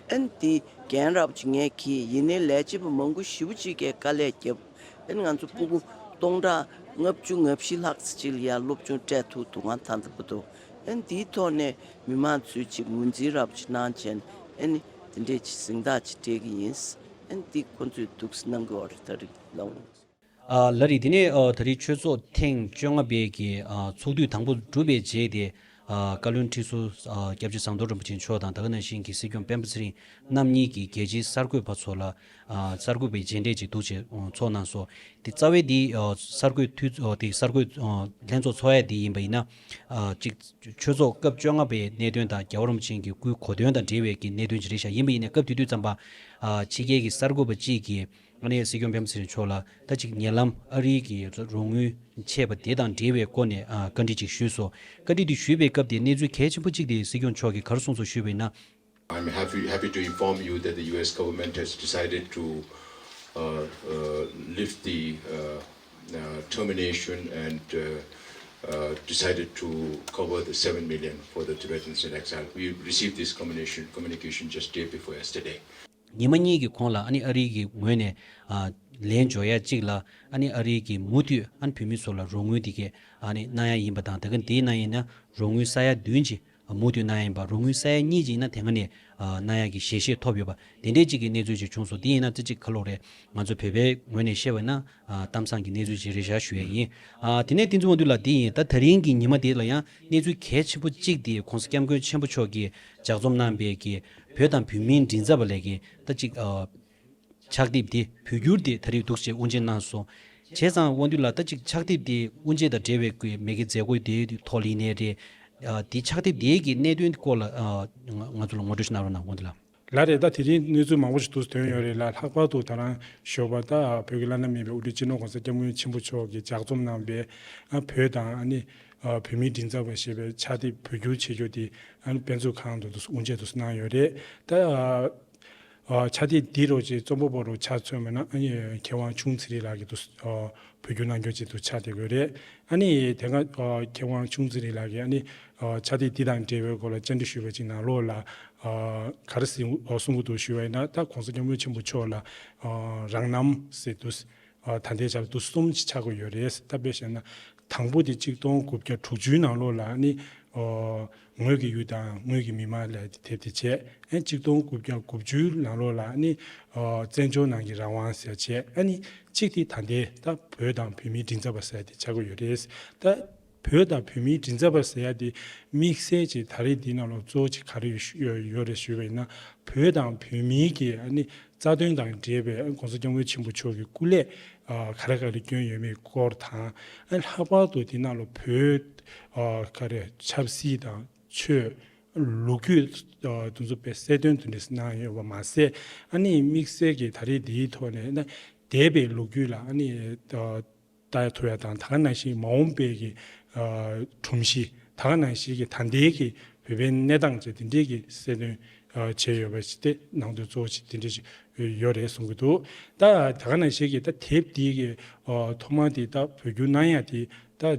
ཨ་ནི་དེ་འགན་རབ་ཅིག་ངས་འཁྱེར། ཡིན་ནའི་ལས་བྱེད་པ་མང་པོ་ཞེ་པོ་ཅིག་གིས་དཀའ་ལས་བརྒྱབ། ཨ་ནི་ང་ཚོ་སྤུ་གུ་སྟོང་ཕྲག་ལྔ་བཅུ་ང་བཞི་ལྷག་ཙམ་ཅིག་ལ་ཡ་སློབ་སྦྱོང་སྤྲད་ཐུབ་འདུག་ག་ད་ལྟ་བར་དུ། ཨ་ནི་དེའི་ཐོག་ནས་མི་མང་ཚོས་ཅིག་ངོས་འཛིན་རབ་ཅིག་གནང་བྱས། ཨ་ནི་དེ་འདྲས་ཅིག་གཟེངས་རྟགས་ཅིག་སྤྲད་ཀྱི་ཡིན། ཨ་ནི་དེ་ཁོང་ཚོས་འདུག་སེ་གནང་གི་ཡོད་རེད། ད་རེས་ལ། ཨ་ལགས་རེད། དེ་ནས་ཨ་ད་རེས་ཆོས་ཚོགས་ཐེངས་བཅོ་ལྔ་པའི་གི་ཨ་ཚོགས་དུས་དང་པོ་གྲུབ་པའི་རྗེས་དེ། ཨ་བཀའ་བློན་ཁྲི་ཟུར་ཨ་སྐྱབས་རྗེ་ཟམ་གདོང་རིན་པོ་ཆེ་མཆོག་དང་། ད་ག་ནང་བཞིན་གྱི་སྲིད་སྐྱོང་སྤེན་པ་ཚེ་རིང་རྣམ་གཉིས་ཀྱིས་རྒྱལ་སྤྱིའི་གསར་འགོད་པ་ཚོ་ལ་ཨ་གསར་འགོད་པའི་མཇལ་འཕྲད་ཅིག་འདུག་བྱས་ཚོགས་གནང་སོང་། དེ་རྩ་བའི་དེ་ཨ་གསར་འགོད་འཐུས་ཨ་དེ་གསར་འགོད་ཨ་ལྷན་ཚོགས་ཚོགས་ཡ་དེ་ཡིན་པ་ཡིན་ན། ཨ་གཅིག་ཆོས་ཚོགས་སྐབས་བཅོ་ལྔ་པའི་གནད་དོན་དང་རྒྱལ་བ་རིན་པོ་ཆེ་གི་སྐུའི་གོ་སྟོན་དང་འབྲེལ་བའི་གི་གནད་དོན་ཅིག་རེད་ཤག་ཡིན་པ་ཡིན་ནའི་སྐབས་དེ་དུས་ཙམ་པ་ཨ་ཕྱི་རྒྱལ་གྱི་གསར་འགོད་པ་གཅིག་གིས་ཨ་ནི་སྲིད་སྐྱོང་སྤེན་པ་ཚེ་རིང་མཆོག་ལ་ད་ཅིག་ཉེ་ལམ་ཨ་རིའི་གི་རོགས་དངུལ་ཆད་པ་དེ་དང་འབྲེལ་བའི་སྐོར་ནས་ཨ་བཀའ་འདྲི་ཅིག་ཞུས་སོང་། བཀའ་འདྲི་དེ་ཞུས་པའི་སྐབས་དེ་གནས་ཚུལ་གལ་ཆེན་པོ་གཅིག་དེ་སྲིད་སྐྱོང་མཆོག་གིས་ག་རེ་གསུངས་སོང་ཞུས་པ་ཡིན་ན། I'm happy, happy to inform you that the U S government has decided to uh, uh, lift the uh, uh, termination and uh, uh, decided to cover the seven million for the Tibetans in exile. We received this communication, communication just day before yesterday. ཉི་མ་གཉིས་ཀྱི་གོང་ལ་ཨ་ནི་ཨ་རིའི་གི་ངོས་ནས་ཨ་ལན་འབྱོར་ཡ་གཅིག་ལ། ཨ་ནི་ཨ་རིའི་གི་མུ་མཐུད་ཨ་ནི་བོད་མི་ཚོ་ལ་རོགས་དངུལ་དེ་གས་ཨ་ནི་གནང་ཡ་ཡིན་པ་དང་། ད་ག་དེའི་ནང་ཡིན་ན་རོགས་དངུལ་ས་ཡ་བདུན་ཅིག་མུ་མཐུད་གནང་ཡ་ཡིན་པ། རོགས་དངུལ་ས་ཡ་གཉིས་ཅིག་ཡིན་ན་དེ་སྔ་ནས་ཨ་གནང་ཡ་གི་ཞལ་བཞེས་ཐོབ་ཡོད་པ། དེ་འདྲའི་ཅིག་གི་གནས་ཚུལ་ཅིག་བྱུང་སོང་། དེ་ཡིན་ན་ཙི་ཅིག་ག་ལོག་རེད། ང་ཚོ་བོད་པའི་ངོས་ནས་བཤད་པ་ན་ཨ་གཏམ་བཟང་གི་གནས་ཚུལ་ཅིག་རེད་ཤག་ཞུ་ཡ་ཡིན། ཨ་དེ་ནས་བསྟན་འཛིན་དབང་འདུས་ལགས། དེ་ཡིན་ད་ད་རིང་གི་ཉི་མ་དེ་ལ་ཡང་གནས་ཚུལ་གལ་ཆེན་པོ་གཅིག་དེ་༸གོང་ས་༸སྐྱབས་མགོན་ཆེན་པོ་མཆོག་གིས་ལྗགས་རྩོམ་གནང་པའི་གི་བོད་དང་བོད་མིའི་མགྲིན་ཚབ་པ་ལས་ཀྱི་ད་ཅིག་ཨ་ཕྱག་དེབ་དེ་བོད་བསྒྱུར་དེ་ད་རེས་འདུག་སེ་དབུ་འབྱེད་གནང་སོང་། བྱས་ཙང་དབང་འདུས་ལགས། ད་ཅིག་ཕྱག་དེབ་དེ་དབུ་འབྱེད་དང་འབྲེལ་བའི་གི་མ་གི་མཛད་སྒོ་དེའི་ཐོག་ལ་ཡིན་ནའི་རེད། ཨ་དེ་ཕྱག་དེབ་དེའི་གི་གནད་དོན་སྐོར་ལ་ཨ་ང་ང་ཚོ་ལ་ངོ་སྤྲོད་ཞིག་གནང་རོགས་གནང་། དབང་འདུས་ལགས། ལགས་རེད། ད་དེ་རིང་གནས་ཚུལ་མང་པོ་ཞིག་འདུག་སེ་ཐོན་ཡོད་རེད་ལ། ལྷག་པར་དུ་ད་རང་ཞོགས་པ་ད་བོད་ཀྱི་བླ་ན་མེད་པའི་དབུ་ཁྲིད་སྤྱི་ནོར་༸གོང་ས་༸སྐྱབས་མགོན་ཆེན་པོ་མཆོག་གིས་ལྗགས་རྩོམ་གནང་པའི་ཨ་བོད་དང་ཨ་ནི་ཨ་བོད་མིའི་མགྲིན་ཚབ་པ་ཞེས་པའི་ཕྱག་དེབ་བོད་བསྒྱུར་བྱེད་རྒྱུ་དེ་ཨ་ནི་དཔེ་མཛོད་ཁང་དུ་འདུག་སེ་དབུ་འབྱེད་འདུག་སེ་གནང་ཡོད་རེད། ད་ཨ་ ཨ་ཕྱག་དེབ་འདི་རོ་ཅིག་རྩོམ་པ་པོ་རོ་ཆ་མཚོན་མེད་ན་ཨ་ནི་མཁས་དབང་ཆུང་ཚེ་རིང་ལགས་ཀྱིས་འདུག་ཨ་བོད་བསྒྱུར་གནང་རྒྱུ་ཅིག་འདུག་ཆགས་བསྡད་ཡོད་རེད། ཨ་ནི་དེ་སྔ་ཨ་མཁས་དབང་ཆུང་ཚེ་རིང་ལགས་ཀྱིས་ཨ་ནི་ཨ་ཕྱག་དེབ་འདི་དང་འབྲེལ་བའི་སྐོར་ལ་བཅར་འདྲི་ཞུས་པ་ཅིག་ནང་ལོགས་ལ་ཨ་ག་རེ་ཟེར་ཨ་གསུང་གི་འདུག་ཞུས་པ་ཡིན་ན། ད་༸གོང་ས་༸སྐྱབས་མགོན་ཆེན་པོ་མཆོག་ལ་ཨ་རང་རྣམ་ཟེར་འདུག་ཨ་ད་ལྟའི་ཆར་དུ་གསུམ་ཅིག་ཆགས་ཀྱི་ཡོད་རེད། ད་དཔེ་བཞག་ན་དང་པོ་དེ་གཅིག་སྟོང་དགུ་བརྒྱ་དྲུག་ཅུའི་ནང་ལོགས་ལ་ནི་ཨོ་ངོས་ཀྱི་ཡུལ་དང་ངོས་ཀྱི་མི་མང་ལབ་དེབ་དེ་བྱས། ཨ་གཅིག་སྟོང་དགུ་བརྒྱ་དགུ་བཅུའི་ནང་ལོགས་ལ་ནི་ཨོ་བཙན་བྱོལ་ནང་གི་རང་དབང་ཟེར་བྱས། ཨ་ནི་གཅིག་དེ་ད་ལྟའི་ད་བོད་དང་བོད་མིའི་མགྲིན་ཚབ་པ་ཟེར་དེ་ཆགས་ཀྱི་ཡོད་རེད། ད་བོད་དང་བོད་མིའི་མགྲིན་ཚབ་པ་ཟེར་ཡ་དེ་དམིགས་བསལ་གྱི་ད་རེས་འདི་ནང་ལོགས་གཙོ་བོ་གཅིག་ག་རེ་ཡོད་ཡོད་རེད་ཞུས་པ་ཡིན་ན། བོད་དང་བོད་མིའི་གི་ཨ་ནི་རྩ་དོན་དང་འབྲེལ་བའི་༸གོང་ས་༸སྐྱབས་མགོན་ཆེན་པོ་མཆོག་གི་སྐུ་ལས་ཨ་ག་རེ་ག་རེ་བསྐྱོན་ཡོད་མེད་སྐོར་དང་། ཨ་ལྷག་པར་དུ་དེ་ནང་ལ་བོད་ཨ་ག་རེ་ཆབ་སྲིད་དང་ཆོས་ལོ་རྒྱུས་ཨ་དེ་ཚོ་དཔེ་གསལ་སྟོན་དེ་འདྲ་གནང་ཡོད་པ་མ་ཟད། ཨ་ནི་དམིགས་བསལ་གྱི་ད་རེས་འདིའི་ཐོག་ནས་ན་འདས་པའི་ལོ་རྒྱུས་ལ་ཨ་ནི་ཨ་ལྟ་ཐུབ་ཡ་དང་། ད་ག་ནང་བཞིན་མ་འོངས་པའི་གི་ཨ་སྒྲོམ་གཞི། ད་ག་ནང་བཞིན་གྱི་ད་ལྟའི་གི་བོད་པའི་གནས་སྟངས་བཅས་དེ་འདྲའི་གི་གསལ་སྟོན་ཨ་བྱས་ཡོད་པ་ཞིག་སྟེ། ནང་དོན་གཙོ་བོ་ཞིག་དེ་འདྲ་ཞིག་ཡོད་རེད་གསུང་གི་འདུག་ད་ད་ག་ནང་བཞིན་གྱི་ད་དེབ་འདི་གི་ཨ་ཐོག་མ་དེ་ད་བོད་བསྒྱུར་གནང་ཡ་དེ་ད་ཨ་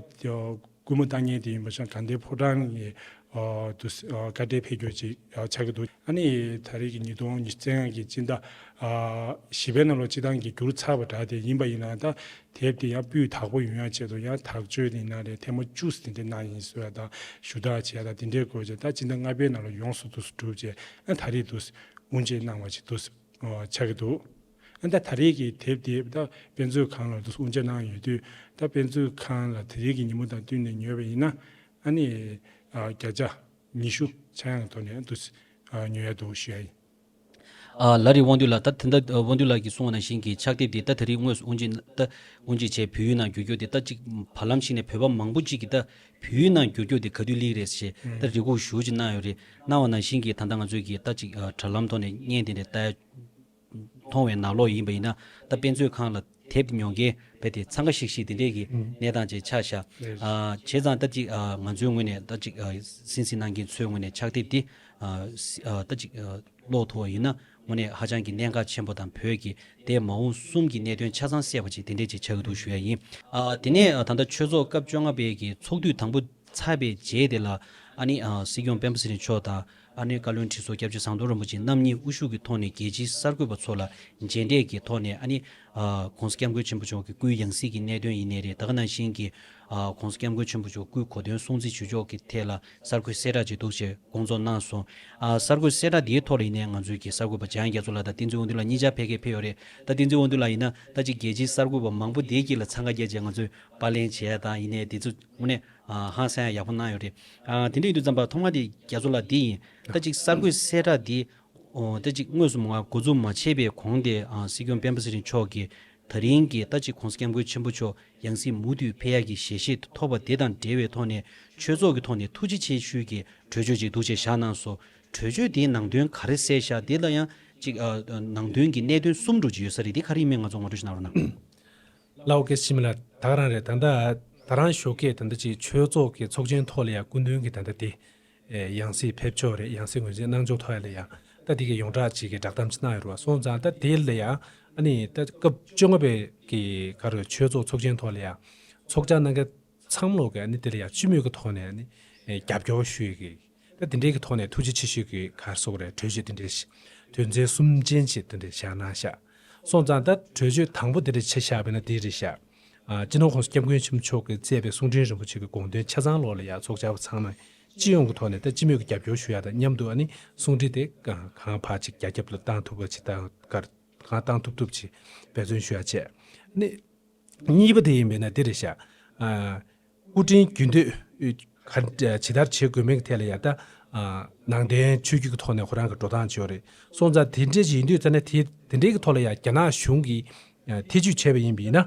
སྐུལ་མ་བཏང་མཁན་དེ་ཡིན་པ་ཆགས། དགའ་ལྡན་ཕོ་བྲང་གི་ཨ་དུ་ཨ་བཀའ་དྲིན་ཕེབས་རྒྱུ་ཅིག་ཨ་ཆགས་ཀྱི་འདུག་ཨ་ནི་ད་རེས་ཀྱི་ཉིས་སྟོང་ཉི་ཤུ་རྩ་ལྔ་གི་སྤྱི་ཟླ་ཨ་བཞི་པའི་ནང་ལོ་སྤྱི་བཏང་གི་བསྒྱུར་ཚར་བ་འདྲ་དེ་ཡིན་པ་ཡིན་ན། ད་དེབ་དེ་ཡང་སྤུས་དག་པོ་ཡོང་ཡ་ཆེད་དུ་ཡང་དག་བཅོས་དེ་ཡིན་ན་རེད། ཐེངས་མ་བཅུ་ཙམ་དེ་འདྲ་གནང་ཡིན་ཟེར་བ་དང་། ཞུ་དག་བྱས་དང་དེ་འདྲའི་སྐོར་བྱས། ད་སྤྱི་ཟླ་ལྔ་པའི་ནང་ལ་ཡོངས་སུ་དུ་གྲུབ་བྱས། ཨ་ད་རེས་དུ་དབུ་འབྱེད་གནང་བ་ཅིག་དུ་ཨ་ཆགས་ཀྱི་འདུག་ཨ་ད་ད་རེས་ཀྱི་དེབ་དེ་ད་དཔེ་མཛོད་ཁང་ལ་དུ་དབུ་འབྱེད་གནང་ཡོད་དུས། ད་དཔེ་མཛོད་ཁང་ལ་དེ་རིང་གི་ཉིན་མོ་དང་བསྟུན་ནས་ཉོས་པ་ཡིན་ན་ཨ་ནི་ཨ་བརྒྱ་ཆ་ཉི་ཤུ་ཆག་ཡང་ཐོག་ནས་དུ་ཨ་ཉོ་ཡ་འདུག་ཞུ་ཡ་ཡིན། ཨ་ལགས་རེད། དབང་འདུས་ལགས། ད་ད་ལྟ་དབང་འདུས་ལགས་ཀྱིས་གསུངས་པ་ནང་བཞིན་གྱི་ཕྱག་དེབ་དེ་ད་དེ་རིང་དངོས་སུ་དབུ་འབྱེད་ད་དབུ་འབྱེད་བྱས་བོད་ཡིག་ནང་བསྒྱུར་རྒྱུ་དེ། ད་ཅིག་བར་ལམ་ཞིག་ནས་བོད་པ་མང་པོ་ཅིག་གིས་ད་བོད་ཡིག་ནང་བསྒྱུར་རྒྱུ་དེ་ག་དུས་སླེབས་རེད་ཞེས་ད་རེ་སྒུག་ཞུ་ཅིག་གནང་ཡོད་རེད། གནང་བ་ནང་བཞིན་གྱི་ད་ལྟ་ང་ཚོས་ཀྱི་ད་ཅིག་ཨ་དྲ་ལམ་ཐོག་ནས་བརྙན་དེ་འདྲ་ལྟ་མཐོང་བའི་ནང་ལོགས་ཡིན་པ་ཡིན་ན། ད་དཔེ་མཛོད་ཁང་ལ་དེབ་ཉོ་མཁན་རྦད་དེ་འཚང་ཁ་ཤིག་ཤིག་དེ་འདྲས་ཀྱི་ཨང་གནས་སྟངས་ཅིག་ཆགས་ཤག་རེད། ཨ་བྱས་ཙང་ད་ཅིག་ཨ་ང་ཚོའི་ངོས་ནས་ད་ཅིག་ཨ་གསན་གཟིགས་གནང་མཁན་ཚོའི་ངོས་ནས་ཕྱག་དེབ་འདི་ཨ་སི་ཨ་ད་ཅིག་ཨ་ཀློག་ཐུབ་པ་ཡིན་ན་དངོས་གནས་ཧ་ཅང་གི་གནད་འགག་ཆེན་པོ་དང་། བོད་ཀྱི་འདས་མ་འོངས་གསུམ་གྱི་གནད་དོན་ཆ་ཚང་གསལ་བ་ཅིག་དེ་འདྲས་ཅིག་ཆགས་ཀྱི་འདུག་ཞུ་ཡ་ཡིན། ཨ་དེ་ནས་ཨ་ད་ལྟ་ཆོས་ཚོགས་སྐབས་བཅོ་ལྔ་པའི་གི་ཚོགས་དུས་དང་པོ་ཚར་བའི་རྗེས་དེ་ལ་ཨ་ནི་ཨ་སྲིད་སྐྱོང་སྤེན་པ་ཚེ་རིང་མཆོག་དང་། ཨ་ནི་བཀའ་བློན་ཁྲི་ཟུར་སྐྱབས་རྗེ་ཟམ་གདོང་རིན་པོ་ཆེ་རྣམ་གཉིས་དབུ་བཞུགས་ཀྱི་ཐོག་ནས་རྒྱལ་སྤྱིའི་གསར་འགོད་པ་ཚོ་ལ་མཇལ་འཕྲད་ཀྱི་ཐོག་ནས། ཨ་ནི་ཨ་༸གོང་ས་༸སྐྱབས་མགོན་ཆེན་པོ་མཆོག་གི་སྐུའི་ཡང་སྲིད་ཀྱི་གནད་དོན་ཡིན་ནའི་རེད། ད་ག་ནང་བཞིན་གྱི་ཨ་༸གོང་ས་༸སྐྱབས་མགོན་ཆེན་པོ་མཆོག་སྐུའི་གོ་སྟོན་སྲུང་བརྩི་ཞུ་ཕྱོགས་ཀྱི་ཐད་ལ་གསར་འགོད་གསལ་བསྒྲགས་ཅིག་འདུག་ཅེས་སྐོང་ཚོགས་གནང་སོང་། ཨ་གསར་འགོད་གསལ་བསྒྲགས་འདིའི་ཐོག་ལ་ཡིན་ནའི་ང་ཚོའི་གི་གསར་འགོད་པ་འཇམ་དབྱངས་རྒྱ་མཚོ་ལགས་དང་བསྟན་འཛིན་དབང་འདུས་ལགས་གཉིས་ཆ་ཕལ་སྐད་ཕེབས་ཡོད་རེད། ད་བསྟན་འཛིན་དབང་འདུས་ལགས་ཡིན་ན་ད་ཅིག་རྒྱལ་སྤྱིའི་གསར་འགོད་པ་མང་པོ་དེའི་དཀྱིལ་ལ་འཚང་ཁ་རྒྱག་བྱས་ང་ཚོས་པར་ལེན་བྱས་ཡ་དང་ཡིན་ནའི་དེ་ཚོ་དངོས་གནས་ཨ་ཧང་སང་ཡ་ཡག་པོ་གནང་ཡོད་རེད། ཨ་དེ་འདྲ་ཡིན་དུས་ཙམ་པ་ཐོག་མ་དེ་རྒྱ་མཚོ་ལགས་འདི་ཡིན། ད་ཅིག་གསར་འགོད་གསལ་བསྒྲགས་འདི་ཨོ་ད་ཅིག་དངོས་སུ་མ་འགོ་འཛུགས་མ་བྱས་པའི་གོང་དེ་ཨ་སྲིད་སྐྱོང་སྤེན་པ་ཚེ་རིང་མཆོག་གིས་ད་རིང་གི་ད་ཅིག་༸གོང་ས་༸སྐྱབས་མགོན་ཆེན་པོ་མཆོག་ཡང་སྲིད་མུ་མཐུད་ཕེབས་ཡག་གི་ཞལ་བཞེས་ཐོབ་པ་དེ་དང་འབྲེལ་བའི་ཐོག་ནས་ཆོས་ཚོགས་ཀྱི་ཐོག་ནས་ཐུགས་རྗེ་ཆེ་ཞུས་ཀྱི་གྲོས་ཆོད་ཅིག་འདུག་ཅེས་བཞག་གནང་སོང་། གྲོས་ཆོད་དེའི་ནང་དོན་ག་རེ་གསལ་བཞག་དེ་ལ་ཡང་ཅིག་ཨ་ནང་དོན་གྱི་གནད་དོན་གསུམ་འདྲ་ཅིག་ཡོད་ས་རེད། དེ་ག་རེ་ཡིན་མིན་ང་ཚོ་ངོ་སྤྲོད་ཞིག་གནང་རོགས་གནང་། ལའོ་ཀེ་ཤི་མི་ལ་ད་ག་རང་རེད། ད་ལྟ་ད་རང་ཞོགས་ཀས་ད་ལྟ་ཅིག་ཆོས་ཚོགས་ཀྱི་ཚོགས་ཆེན་ཐོག་ལ་ཡང་སྐུ་མདུན་གྱི་ད་ལྟ་དེ་ཨེ་ཡང་སྲིད་ཕེབས་ཕྱོགས་རེད། ཡང་སྲིད་ངོས་འཛིན་གནང་ཕྱོགས་ཐོག་ལ་ཡང་ད་དེ་གི་ཡོངས་གྲགས་ཅིག་གི་བསྒྲགས་གཏམ་ཅིག་གནང་ཡོད་རེད་བ། སོང་ཙང་ད་དེ་ལ་ཡང་ཨ་ནི་ད་སྐབས་བཅོ་ལྔ་པའི་གི་ག་རེ་ཆོས་ཚོགས་ཚོགས་ཆེན་ཐོག་ལ་ཡང་ཚོགས་བཅར་གནང་མཁན་ཚང་མ་ལོག་གི་ཨ་ནི་དེ་ལ་ཡང་སྤྱི་མོས་ཀྱི་ཐོག་ནས་ཨ་ནི་ཨེ་རྒྱབ་སྐྱོར་ཞུ་ཡི་གི། ད་དེ་འདྲའི་གི་ཐོག་ནས་ཐུགས་རྗེ་ཆེ་ཞུ་གི་ག་རེ་ཟེར་དགོས་རེད། གྲོས་ཆོད་དེ་འདྲའི་ཞིག་དོན་ཚན་གསུམ་ཅན་ཞིག་དེ་འདྲའི་བཞག་གནང་ཤག་སོང་ཙང་ད་གྲོས་ཆོད་དང་པོ་དེ་འདྲ་ཆ་བཞག་པ་ཡིན་ན་དེ་རེད་ཤག་ཨ་སྤྱི་ནོར་༸གོང་ས་༸སྐྱབས་མགོན་ཆེན་པོ་མཆོག་གིས་བསྩལ་བའི་གསུང་འཕྲིན་རིན་པོ་ཆེ་གི་དགོངས་དོན་ཆ་ཚང་ལོག་ལ་ཡང་ཚོགས་བཅར་བ་ཚང་མས་སྤྱི་ཡོངས་ཀྱི་ཐོག་ནས་ད་སྤྱི་མོས་ཀྱི་རྒྱབ་སྐྱོར་ཞུ་ཡག་དང་མཉམ་དུ་ཨ་ནི་གསུང་འཕྲིན་དེ་གང་གང་ཕར་ཅིག་རྒྱ་ཁྱབ་ལ་བཏང་ཐུབ་པ་ཅིག་དང་གང་བཏང་ཐུབ་ཐུབ་ཅིག་འབད་བརྩོན་ཞུ་ཡག་བྱས། ཨ་ནི། གཉིས་པ་དེ་ཡིན་པས་ན་འདི་རེད་ཤག་ཨ་སྐུ་དྲིན་རྒྱུན་མཐུད་ག་ཇི་ལྟར་བྱེད་དགོས་མིན་གྱི་ཐད་ལ་ཡང་ད་ཨ་ནང་བསྟན་ཆོས་བརྒྱུད་ཀྱི་ཐོག་ནས་ཁོ་རང་གི་འགྲོ་སྟངས་བྱས་ཡོད་རེད། སོང་ཙང་དེ་འདྲས་ཅིག་ཡིན་དུས་ཙ་ན་དེ་དེ་འདྲས་ཀྱི་ཐོག་ལ་ཡང་རྒྱ་ནག་གཞུང་གིས་ཨ་ཐེ་ཇུས་བྱས་པ་ཡིན་པ་ཡིན་ན་ཨ་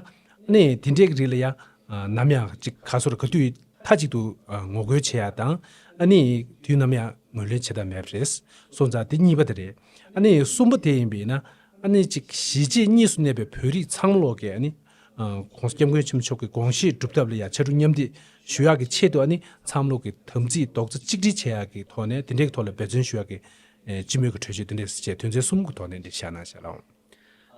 ནི་དེ་འདྲས་ཀྱི་རིགས་ལ་ཡང་ཨ་ནམ་ཡང་ཅིག་ག་སོར་ག་དུས་མཐའ་གཅིག་ཏུ་ཨ་ངོ་རྒོལ་བྱེད་ཡ་དང་ཨ་ནི་དུས་ནམ་ཡང་ངོས་ལེན་བྱེད་ཐབས་མེད་པ་རེད། སོང་ཙང་དེ་གཉིས་པ་དེ་རེད། ཨ་ནི་གསུམ་པ་དེ་ཡིན་པ་ཡིན་ན། ཨ་ནི་ཅིག་གཞིས་བྱེས་གཉིས་སུ་གནས་པའི་བོད་རིགས་ཚང་མ་ལོག་གིས་ཨ་ནི་ཨ་༸གོང་ས་༸སྐྱབས་མགོན་ཆེན་པོ་མཆོག་གི་དགོངས་བཞེད་སྒྲུབ་ཐབས་ལ་ཡང་ཕྱར་གྲུ་མཉམ་འདེགས་ཞུ་ཡག་གི་ཆེད་དུ་ཨ་ནི་ཚང་མ་ལོག་གིས་དམ་ཚིག་རྡོག་རྩ་གཅིག་སྒྲིལ་བྱེད་ཡག་གི་ཐོག་ནས་དེ་འདྲའི་གི་ཐོག་ལ་འབད་བརྩོན་ཞུ་ཡག་གི་ ཨེ་སྤྱི་མོས་ཀྱི་གྲོས་ཆོད་དེ་འདྲས་བྱས་དོན་ཚན་གསུམ་གྱི་ཐོག་ནས་འདི་བཞག་གནང་བཞག་ལགས།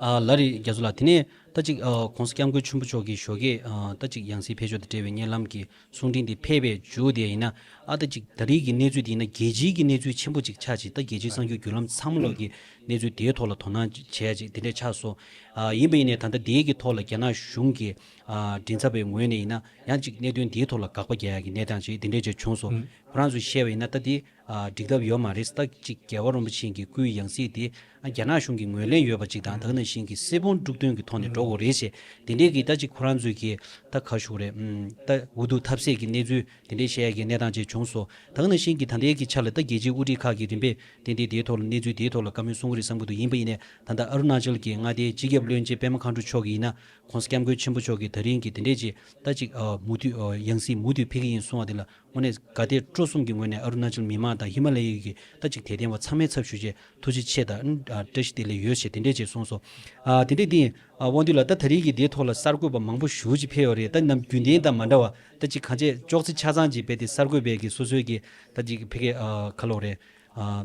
ཨ་ལགས་རེད། རྒྱ་མཚོ་ལགས། དེ་ནས་ད་ཅིག་ཨ་༸གོང་ས་༸སྐྱབས་མགོན་ཆེན་པོ་མཆོག་གིས་ཞོགས་ཀས་ཨ་ད་ཅིག་ཡང་སྲིད་ཕེབས་ཕྱོགས་དང་འབྲེལ་བའི་བརྙན་ལམ་གྱི་གསུང་འཕྲིན་དེ་ཕེབས་པའི་མཇུག་དེ་ཡིན་ན། ཨ་ད་ཅིག་ད་རེས་ཀྱི་གནས་ཚུལ་དེ་ཡིན་ན་རྒྱལ་སྤྱིའི་གི་གནས་ཚུལ་ཆེན་པོ་ཅིག་ཆགས་ཅིག་ད་རྒྱལ་སྤྱིའི་གསར་འགྱུར་བརྒྱུད་ལམ་ཚང་མ་ལོག་གི་གནས་ཚུལ་དེའི་ཐོག་ལ་དོ་སྣང་བྱས་ཅིག་དེ་འདྲས་ཆགས་སོང་། ཨ་ཡིན་པ་ཡིན་ནའི་ད་ལྟ་དེའི་གི་ཐོག་ལ་རྒྱ་ནག་གཞུང་གི་ཨ་མགྲིན་ཚབ་པའི་ངོས་ནས་ཡིན་ན་ཡང་ཅིག་གནད་དོན་དེའི་ཐོག་ལ་དགག་པ་རྒྱག་ཡ་གི་གནས་སྟངས་ཅིག་དེ་འདྲས་ཅིག་བྱུང་སོང་། ཨུ། ཁོ་རང་ཚོས་བཤད་པ་ཡིན་ན་ད་དེ་ཨ་འགྲིག་ཐབས་ཡོད་མ་རེད། ད་ཅིག་རྒྱལ་བ་རིན་པོ་ཆེ་གི་སྐུའི་ཡང་སྲིད་དེ་ཨ་རྒྱ་ནག་གཞུང་གི་ངོས་ལེན་ཡོད་པ་ཅིག་དང་། ད་ག་ནང་བཞིན་གྱི་སྲིད་དབང་དཀྲུག་འདོན་གྱི་ཐོག་ནས་འགྲོ་དགོས་རེད་ཞེས་དེ་འདྲས་ཀྱི་ད་ཅིག་ཁོ་རང་ཚོས་ཀྱི་ད་ག་ཞུ་དགོས་རེད། ཨུམ། ད་འུ་ཐུག་ཐབས་ཟད་ཀྱི་གནས་ཚུལ་དེ་འདྲས་བཤད་ཡ་གི་གནས་སྟངས་ཅིག་བྱུང་སོང་། ད་ག་ནང་བཞིན་གྱི་ད་ལྟའི་གི་ཆ་ལ་ད་རྒྱལ་སྤྱིའི་དབུ་ཁྲིད་ཁག་གིས་རིམ་པས་ཏན་ཏན་དེའི་ཐོག་ལ་གནས་ཚུལ་དེའི་ཐོག་ལ་བཀའ་མོལ་གསུང་གི་རེད་བསམ་གྱི་འདུག་ཡིན་པ་ཡིན་ནའི་ད་ལྟ་ཨ་རུ་ན་ཅལ་གྱི་མངའ་སྡེའི་སྤྱི་ཁྱབ་བློན་ཆེན་པད་མ་མཁའ་འགྲོ་མཆོག་གིས་ཡིན་ན་༸གོང་ས་༸སྐྱབས་མགོན་ཆེན་པོ་མཆོག་གིས་ད་རིང་གི་དེ་འདྲས་ཅིག་ད་ཅིག་ཨ་མུ་མཐུད་ཨ་ཡང་སྲིད་མུ་མཐུད་ཕེབས་ཀྱི་ཡིན་གསུངས་པ་དེ་ལ་དངོས་གནས་དགའ་དད་སྤྲོ་གསུམ་གྱི་ངོས་ནས་ཨ་རུ་ན་ཅལ་མི་མང་དང་ཧི་མ་ལ་ཡའི་གི་ད་ཅིག་དད་ལྡན་པ་ཚང་མའི་ཚབ་ཞུས་བྱས་ཐུགས་རྗེ་ཆེ་དང་ཨ་བཀྲ་ཤིས་བདེ་ལེགས་ཡོད་ཞེས་དེ་འདྲས་ཅིག་གསུངས་སོང་། ཨ་དེ་འདྲས་དེ་ཨ་དབང་འདུས་ལགས། ད་ད་རེས་ཀྱི་དེའི་ཐོག་ལ་གསར་འགོད་པ་མང་པོ་ཞེ་པོ་ཅིག་ཕེབས་ཡོད་རེད། ད་ནམ་རྒྱུན་ལྡན་དང་མ་འདྲ་བ་ད་ཅིག་གང་ཅི་ཅོག་ཙེ་ཆ་ཚང་ཅིག་རྦད་དེ་གསར་འགོད་པའི་གི་སོ་སོའི་གི་ད་ཅིག་ཕ་གི་ཨ་ག་ལབ་དགོས་རེད། ཨ་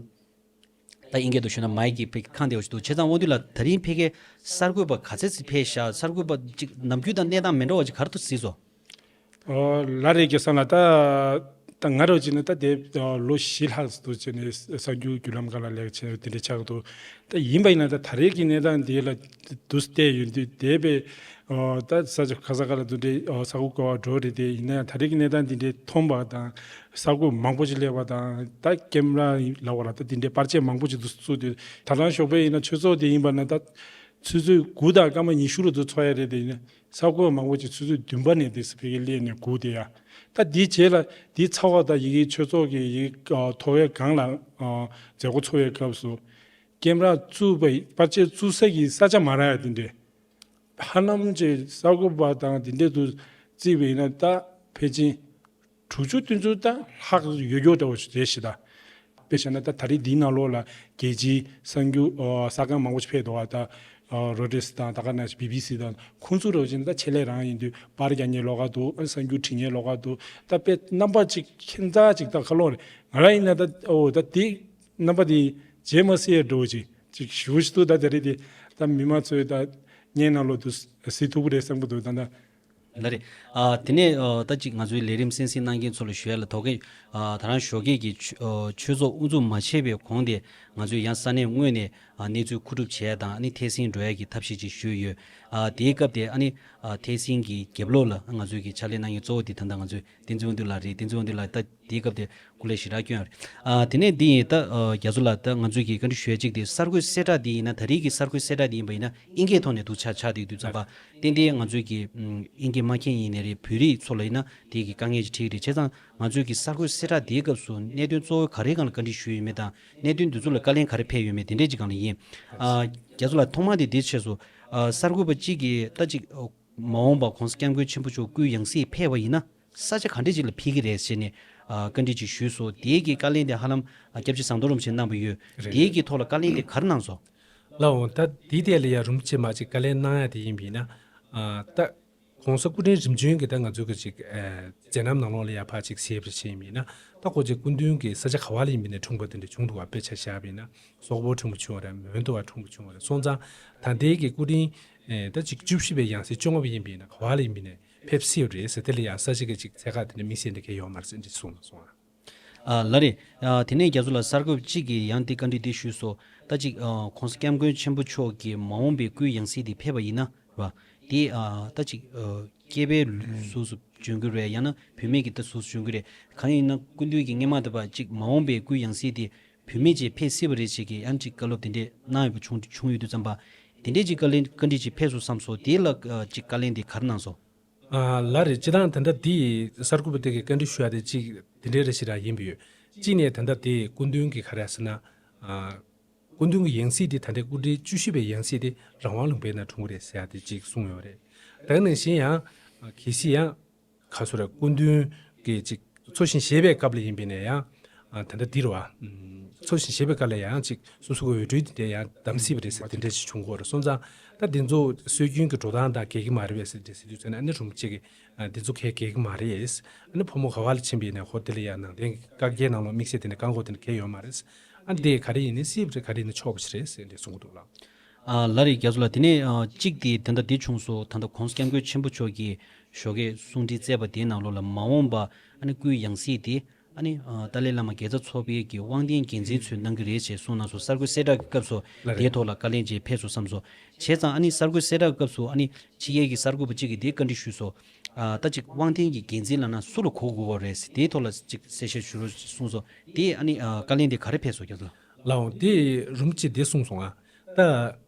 ད་དབྱིན་སྐད་དུ་ཞུས་ན་མའིག་གི་ཕ་གི་ཁང་དེ་འདྲ་ཅིག་འདུག་བྱས་ཙང་དབང་འདུས་ལགས། ད་རིང་ཕ་གིའི་གསར་འགོད་པ་ག་ཚད་ཅིག་ཕེབས་ཤག་གསར་འགོད་པ་ཅིག་ནམ་རྒྱུན་དང་གནས་སྟངས་མི་འདྲ་བ་ཅིག་ག་རེ་འདུག་གཟིགས་སོང་། ཨོ་ལགས་རེད། རྒྱལ་བ་ལགས། ད་ད་ང་རང་བྱས་ན་ད་དེ་ལོ་བཞི་ལྷག་ཙམ་དུ་བྱས་ནས་གསར་འགྱུར་བརྒྱུད་ལམ་ཁག་ལ་ལས་ཀ་བྱས་དེ་འདྲ་ཆགས་འདུག་ད་ཡིན་པ་ཡིན་ན་ད་ད་རེས་ཀྱི་གནས་སྟངས་འདི་ལ་འདུག་བལྟས་ཡོང་དུས་འདས་པའི་ཨོ་ད་ས་ཆ་ག་ས་ག་ལ་འདུག་འདྲའི་ཨོ་གསར་འགོད་པ་འགྲོ་རེད། དེ་ཡིན་ན་ཡང་ད་རེས་ཀྱི་གནས་སྟངས་འདི་འདྲའི་མཐོང་པ་དང་གསར་འགོད་མང་པོ་ཞིག་སླེབས་པ་དང་། ད་ཀེམ་ར་ལབ་པ་ལ་ད་འདི་འདྲའི་པར་ཆས་མང་པོ་ཞིག་འདུག་བཙུགས་དུས་ད་ལྟ་ཞོགས་པ་ཡིན་ན་ཆོས་ཚོགས་དེ་ཡིན་པ་ན་ད་ཆུ་ཚོད་དགུ་དང་སྐར་མ་ཉི་ཤུ་ལ་འདུག་ཚོགས་ཡ་རེད། དེ་ཡིན་ན། གསར་འགོད་མང་པོ་ཅིག་ཆུ་ཚོད་བདུན་པ་ནས་དེ་སི་ཕི་གི་སླེབས་ནས་སྒུག་བསྡད་ཡ། ད་དེའི་རྗེས་ལ་དེའི་ཚ་བ་དང་ཡི་གེ་ཆོས་ཚོགས་ཀྱི་ཡི་གེ་ཨ་ཐོ་བའི་སྒང་ལ་ཨ་མཛད་སྒོ་འཚོགས་པའི་སྐབས་སུ་ཀེམ་ར་བཙུགས་པའི་པར་ཆས་བཙུགས་ས་ཀྱི་ས་ཆ་མ་རག་ཡ་དེ་འདྲས། ཧ་ལམ་ཅིག་གསར་འགོད་པ་དང་དེ་འདྲས་དུ་བརྩིས་པ་ཡིན་ན་ད་ཕལ་ཆེར་དྲུག་ཅུ་བདུན་ཅུ་ད་ལྷག་ཡོད་ཡོད་འདྲ་བོ་ཞིག་རེད་ཤག་ད་དཔེ་བཞག་ན་ད་ད་རེས་འདིའི་ནང་ལོགས་ལ་རྒྱལ་སྤྱིའི་གསར་འགྱུར་ཨ་གསར་ཁང་མང་པོ་ཞིག་ཕེབས་འདུག་བ། ད་ཨ་རོའི་ཊར་སི་དང་ད་ག་ནང་བཞིན་བི་བི་སི་དང་ཁོང་ཚོ་འདྲ་བོ་ཅིག་ད་ཆེད་ལས་རང་ཡིན་དུས་པར་རྒྱག་མཁན་ལོགས་ཀ་འདུག་ཨ་གསར་འགྱུར་འབྲི་མཁན་ལོགས་ཀ་འདུག་ད་དཔེ་རྣམ་པ་ཅིག་ཁྱད་མཚར་ཅིག་ད་ཁ་ལོག་རེད། ང་རང་ཡིན་ན་ད་ཨོ་ད་དེ་རྣམ་པ་དེ་བརྗེད་མ་སྲིད་ཡ་འདྲ་བོ་ཅིག་ཅིག་ཞེ་པོ་ཞིག་འདུག་ད་དེ་རེད་དེ་ད་མི་མང་ཚོས་ད་བརྙན་ནང་ལོགས་དུ་གཟིགས་ཐུབ་ཀྱི་རེད་བསམ་གྱི་འདུག་ད་ད། ལགས་རེད། ཨ་དེ་ནས་ཨ་ད་ཅིག་ང་ཚོའི་ལས་རིམ་གསན་གཟིགས་གནང་མཁན་ཚོ་ལ་ཞུ་ཡ་ལ་དོ་གས། ཨ་ད་རང་ཞོགས་ཀས་ཀྱི་ཆོས་ཨ་ཆོས་ཚོགས་དབུ་འཛུགས་མ་བྱས་པའི་གོང་དེ་ང་ཚོས་ཡང་ས་གནས་དངོས་ནས་ཨ་གནས་ཚུལ་མཁོ་སྒྲུབ་བྱས་དང་ཨ་ནི་ཐད་སྲིང་འགྲོ་ཡ་གི་ཐབས་ཤེས་ཅིག་ཞུས་ཡོད། ཨ་དེའི་སྐབས་དེ་ཨ་ནི་ཨ་ཐད་སྲིང་གི་རྒྱབ་ལོགས་ལ་ང་ཚོའི་གི་ཕྱག་ལས་གནང་མཁན་གཙོ་བོ་དེ་ད་ལྟ་ང་ཚོའི་བསྟན་འཛིན་དབང་འདུས་ལགས་རེད། བསྟན་འཛིན་དབང་འདུས་ལགས་ད་དེའི་སྐབས་དེ་སྐུ་ལས་ཞེ་དྲག་བསྐྱོན་ཡོད་རེད། ཨ་དེ་ནས་འདི་ཡིན་ད་ཨ་རྒྱ་མཚོ་ལགས། ད་ང་ཚོས་ཀྱི་བཀའ་འདྲི་ཞུ་ཡ་གཅིག་དེ་གསར་འགོད་གསལ་བསྒྲགས་འདི་ཡིན་ན་ད་རེས་ཀྱི་གསར་འགོད་གསལ་བསྒྲགས་འདི་ཡིན་པ་ཡིན་ན་ཨིན་སྐད་ཐོག་ནས་འདུག་ཆ་ཆགས་བསྡད་དུས་ཙམ་པ་ཏན་ཏན་ང་ཚོས་ཀྱི་ཨིན་སྐད་མ་མཁྱེན་ཡིན་ནའི་རེད། བོད་རིགས་ཚོ་ལ་ཡིན་ན་དེ་གི་དཀའ་ངལ་ཅིག་འཕྲད་ཀྱི་རེད། བྱས་ཙང་ང་ཚོས་ཀྱི་གསར་འགོད་གསལ་བསྒྲགས་འདིའི་སྐབས་སུ་གནད་དོན་གཙོ་བོ་ག་རེའི་སྒང་ལ་བཀའ་འདྲི་ཞུས་ཡོད་མེད་དང་གནད་དོན་འདི་ཚོ་ལ་བཀའ་ལན་ག་རེ་ཕེབས་ཡོད་མེད་དེ་འདྲས་ཅིག་སྒང་ལ་ཡིན། ཨ་རྒྱ་མཚོ་ལགས། ཐོག་མར་དེ་འདི་བྱས་སོ། ཨ་གསར་འགོད་པ་གཅིག་གིས་ད་ཅིག་ཨ་མ་འོངས་པ་༸གོང་ས་༸སྐྱབས་མགོན་ཆེན་པོ་མཆོག་སྐུའི་ཡང་སྲིད་ཕེབས་པ་ཡིན་ན་ས་ཆ་ག་འདྲས་ཅིག་ལ་ཕེབས་ཀྱི་རེད་ཟེར་ནས་ཨ་བཀའ་འདྲི་ཅིག་ཞུས་སོ། དེའི་གི་བཀའ་ལན་དེ་ཧ་ལམ་ཨ་སྐྱབས་རྗེ་ཟམ་གདོང་རིན་པོ་ཆེ་གནང་བ་ཡོད། རེད། དེའི་གི་ཐོག་ལ་བཀའ་ལན་དེ་ག་རེ་གནང་སོང་། ལགས་འོང་། ད་དེའི་ཐད་ལ་ཡང་རིན་པོ་ཆེ་མ་ཅིག་བཀའ་ལན་གནང་ཡ་དེ་ཡིན་པ་ཡིན་ན་ཨ་ད་༸གོང་ས་སྐུ་ཕྲེང་རིམ་བྱོན་གྱི་ད་ང་ཚོ་གི་ཅིག་ཨ་མཛད་རྣམ་ནང་ལོགས་ལ་ཡང་ཕར་ཅིག་གཟིགས་པ་ཅིག་ཡིན་པ་ཡིན་ན་ད་ཁོ་ཅིག་སྐུ་མདུན་གྱི་ས་ཆ་ག་བ་ལ་ཡིན་པ་ཡིན་ནའི་འཁྲུངས་པ་དེ་འདྲ་བྱུང་འདུག་བ། དཔེ་ཆ་བཞག་པ་ཡིན་ན་སོག་པོར་འཁྲུངས་པ་བྱུང་བ་རེད། མོན་དུ་བ་འཁྲུངས་པ་བྱུང་བ་རེད། སོང་ཙང་ད་ལྟའི་གི་སྐུ་ཕྲེང་ཨེ་ད་ཅིག་བཅུ་བཞི་པའི་ཡང་སྲིད་བཅོ་ལྔ་པ་ཡིན་པ་ཡིན་ན་ག་བ་ལ་ཡིན་པ་ཡིན་ནའི་ཕེབས་སྲིད་པ་རེད་ཟེར། དེ་ལ་ཡང་ས་ཆ་གི་ཅིག་ཚད་བཀག་དེ་འདྲ་དམིགས་བསལ་འདྲ་གང་ཡང་ཡོད་མ་རེད་ཟེར་འདྲ་གསུངས་ལ་སོང་ཨ། ཨ་ལགས་རེད། ཨ་དེ་ནས་རྒྱ་མཚོ་ལགས། གསར་འགོད་གཅིག་གིས་ཡང་དེ་བཀའ་འདྲི་དེ་ཞུས་སོ། ད་ཅིག་ཨ་༸གོང་ས་༸སྐྱབས་མགོན་ཆེན་པོ་མཆོག་གི་མ་འོངས་པའི་སྐུའི་ཡང་སྲིད་དེ་ཕེབས་པ་ཡིན་ན་རེད་བ། དེ་ཨ་ད་ཅིག་ཨ་སྐྱེས་པའི་ལུས་གཟུགས་སུ་འབྱོན་གྱི་རེད། ཡང་ན་བུད་མེད་ཀྱི་ད་གཟུགས་སུ་འབྱོན་གྱི་རེད། གང་ཡིན་ན་སྐུ་མདུན་གྱིས་སྔོན་མ་དེ་བ་ཅིག་མ་འོངས་པའི་སྐུའི་ཡང་སྲིད་དེ་བུད་མེད་ཅིག་ཕེབས་སྲིད་པ་རེད་ཅེས་ཀྱི་ཡང་ཅིག་བཀའ་སློབ་དེ་འདྲས་གནང་ཡོད་པ་བྱུང་བྱུང་ཡོད་དུས་ཙམ་པ། དེ་འདྲས་ཅིག་བཀའ་ལན་བཀའ་འདྲི་ཅིག་ཕེབས་སོང་བསམ་སོང་། དེ་ལ་ཨ་ཅིག་བཀའ་ལན་དེ་ག་རེ་གནང་སོང་། ཨ་ལགས་རེད། སྤྱིར་བཏང་ད་ལྟ་འདི་གསར་འགོད་པ་དེ་གི་བཀའ་འདྲི་ཞུ་ཡ་དེ་གཅིག་དེ་འདྲའི་རེ་ཞིག་རང་ཡིན་པ་ཡོད། གཅིག་ནས་ད་ལྟ་དེ་སྐུ་མདུན་གྱི་ག་རེ་ཟེར་ན་ཨ་སྐུ་མདུན་གྱི་ཡང་སྲིད་དེ་ད་ལྟའི་སྐུ་ཕྲེང་བཅུ་བཞི་པའི་ཡང་སྲིད་དེ་རང་དབང་ལུང་པའི་ནང་འཁྲུངས་རེད་ཟེར་ཡ་དེ་གཅིག་གསུངས་ཡོད་རེད། ད་ག་ནང་བཞིན་ཡང་གལ་སྲིད་ཡང་ག་སུ་རེད། སྐུ་མདུན་གྱི་གཅིག་འཚོ་ཞིང་གཞེས་པའི་སྐབས་ལ་ཡིན་པ་ཡིན་ནའི་ཡང་ཨ་ད་ལྟ་འདི་རེད་བ། ཨམ་འཚོ་ཞིང་གཞེས་པའི་སྐབས་ལ་ཡང་ཅིག་སོ་སོ་གི་འོས་སྦྲུལ་དེ་འདྲ་ཡང་བདམས་སྲིད་པ་རེད་ཟེར་དེ་འདྲ་ཞིག་བྱུང་གི་ཡོད་རེད། སོང་ཙང་ད་འདི་ཚོ་སྲོལ་རྒྱུན་གྱི་འགྲོ་སྟངས་དང་འགལ་གྱི་མ་རེད་པས་ཟེར་དེ་ཟེར་དུས་ཙམ་ནས་ཨ་ནི་རིན་པོ་ཆེ་གིས་ཨ་འདི་ཚོ་གལ་འགལ་གྱི་མ་རེད། ཨ་ནི་ཕོ་མོ་ག་བ་ལ་ཕྱིན་པ་ཡིན་ནའི་ཧོ་དེ་ལ་ཡང་ནང་བསྟན་བཀའ་རྒྱའི་ནང་ལོགས་དམིགས་བསལ་དེ་འདྲ་བཀག་འགོག་དེ་འདྲ་གང་ཡང་ཡོད་མ་རེད། ཨ་འདི་ག་རེ་ཡིན་ནའི་སྲིད་པ་རེད། ག་རེ་ཡིན་ནའི་ཆོག་པ་ཞིག་རེད་ཟེར་འདི་གསུང་གི་འདུག་ལགས། ཨ་ལགས་རེད། རྒྱ་མཚོ་ལགས། དེ་ནས་ཨ་གཅིག་དེ་ད་ལྟ་འདི་བྱུང་སོང་། ད་ལྟ་༸གོང་ས་༸སྐྱབས་མགོན་ཆེན་པོ་མཆོག་གིས་ཞོགས་ཀས་གསུང་འཕྲིན་བསྩལ་བ་དེའི་ནང་ལོགས་ལ་མ་འོངས་པ་ཨ་ནི་སྐུའི་ཡང་སྲིད་དེ་ཨ་ནི་ཨ་ཏཱ་ལའི་བླ་མ་དགེ་རྩ་ཚོགས་པའི་གི་དབང་ལྡན་འགན་འཛིན་ཚོས་གནང་གི་རེད་ཅེས་གསུངས་གནང་སོང་། གསར་འགོད་གསལ་བསྒྲགས་ཀྱི་སྐབས་སུ་ལགས་རེད། དེའི་ཐོག་ལ་བཀའ་ལན་ཅིག་ཕེབས་སོང་བསམ་སོང་། བྱས་ཙང་ཨ་ནི་གསར་འགོད་གསལ་བསྒྲགས་སྐབས་སུ་ཨ་ནི་ཕྱི་རྒྱལ་གྱི་གསར་འགོད་པ་གཅིག་གིས་འདི་བཀའ་འདྲི་ཞུས་སོང་། ཨ་ད་ཅིག་དབང་ལྡན་གྱི་འགན་འཛིན་ལབ་ན་སུ་ལ་གོ་དགོས་པ་རེད་ཟེར། དེའི་ཐོག་ལ་ཅིག་གསལ་བཤད་ཞུ་རོགས་གསུངས་སོང་། དེ་ཨ་ནི་ཨ་བཀའ་ལན་དེ་ག་རེ་ཕེབས་སོང་རྒྱ་མཚོ་ལགས། ལགས་འོང་། དེ་རུམ་གཅིག་འདི་གསུངས་སོང་ཨ། ད་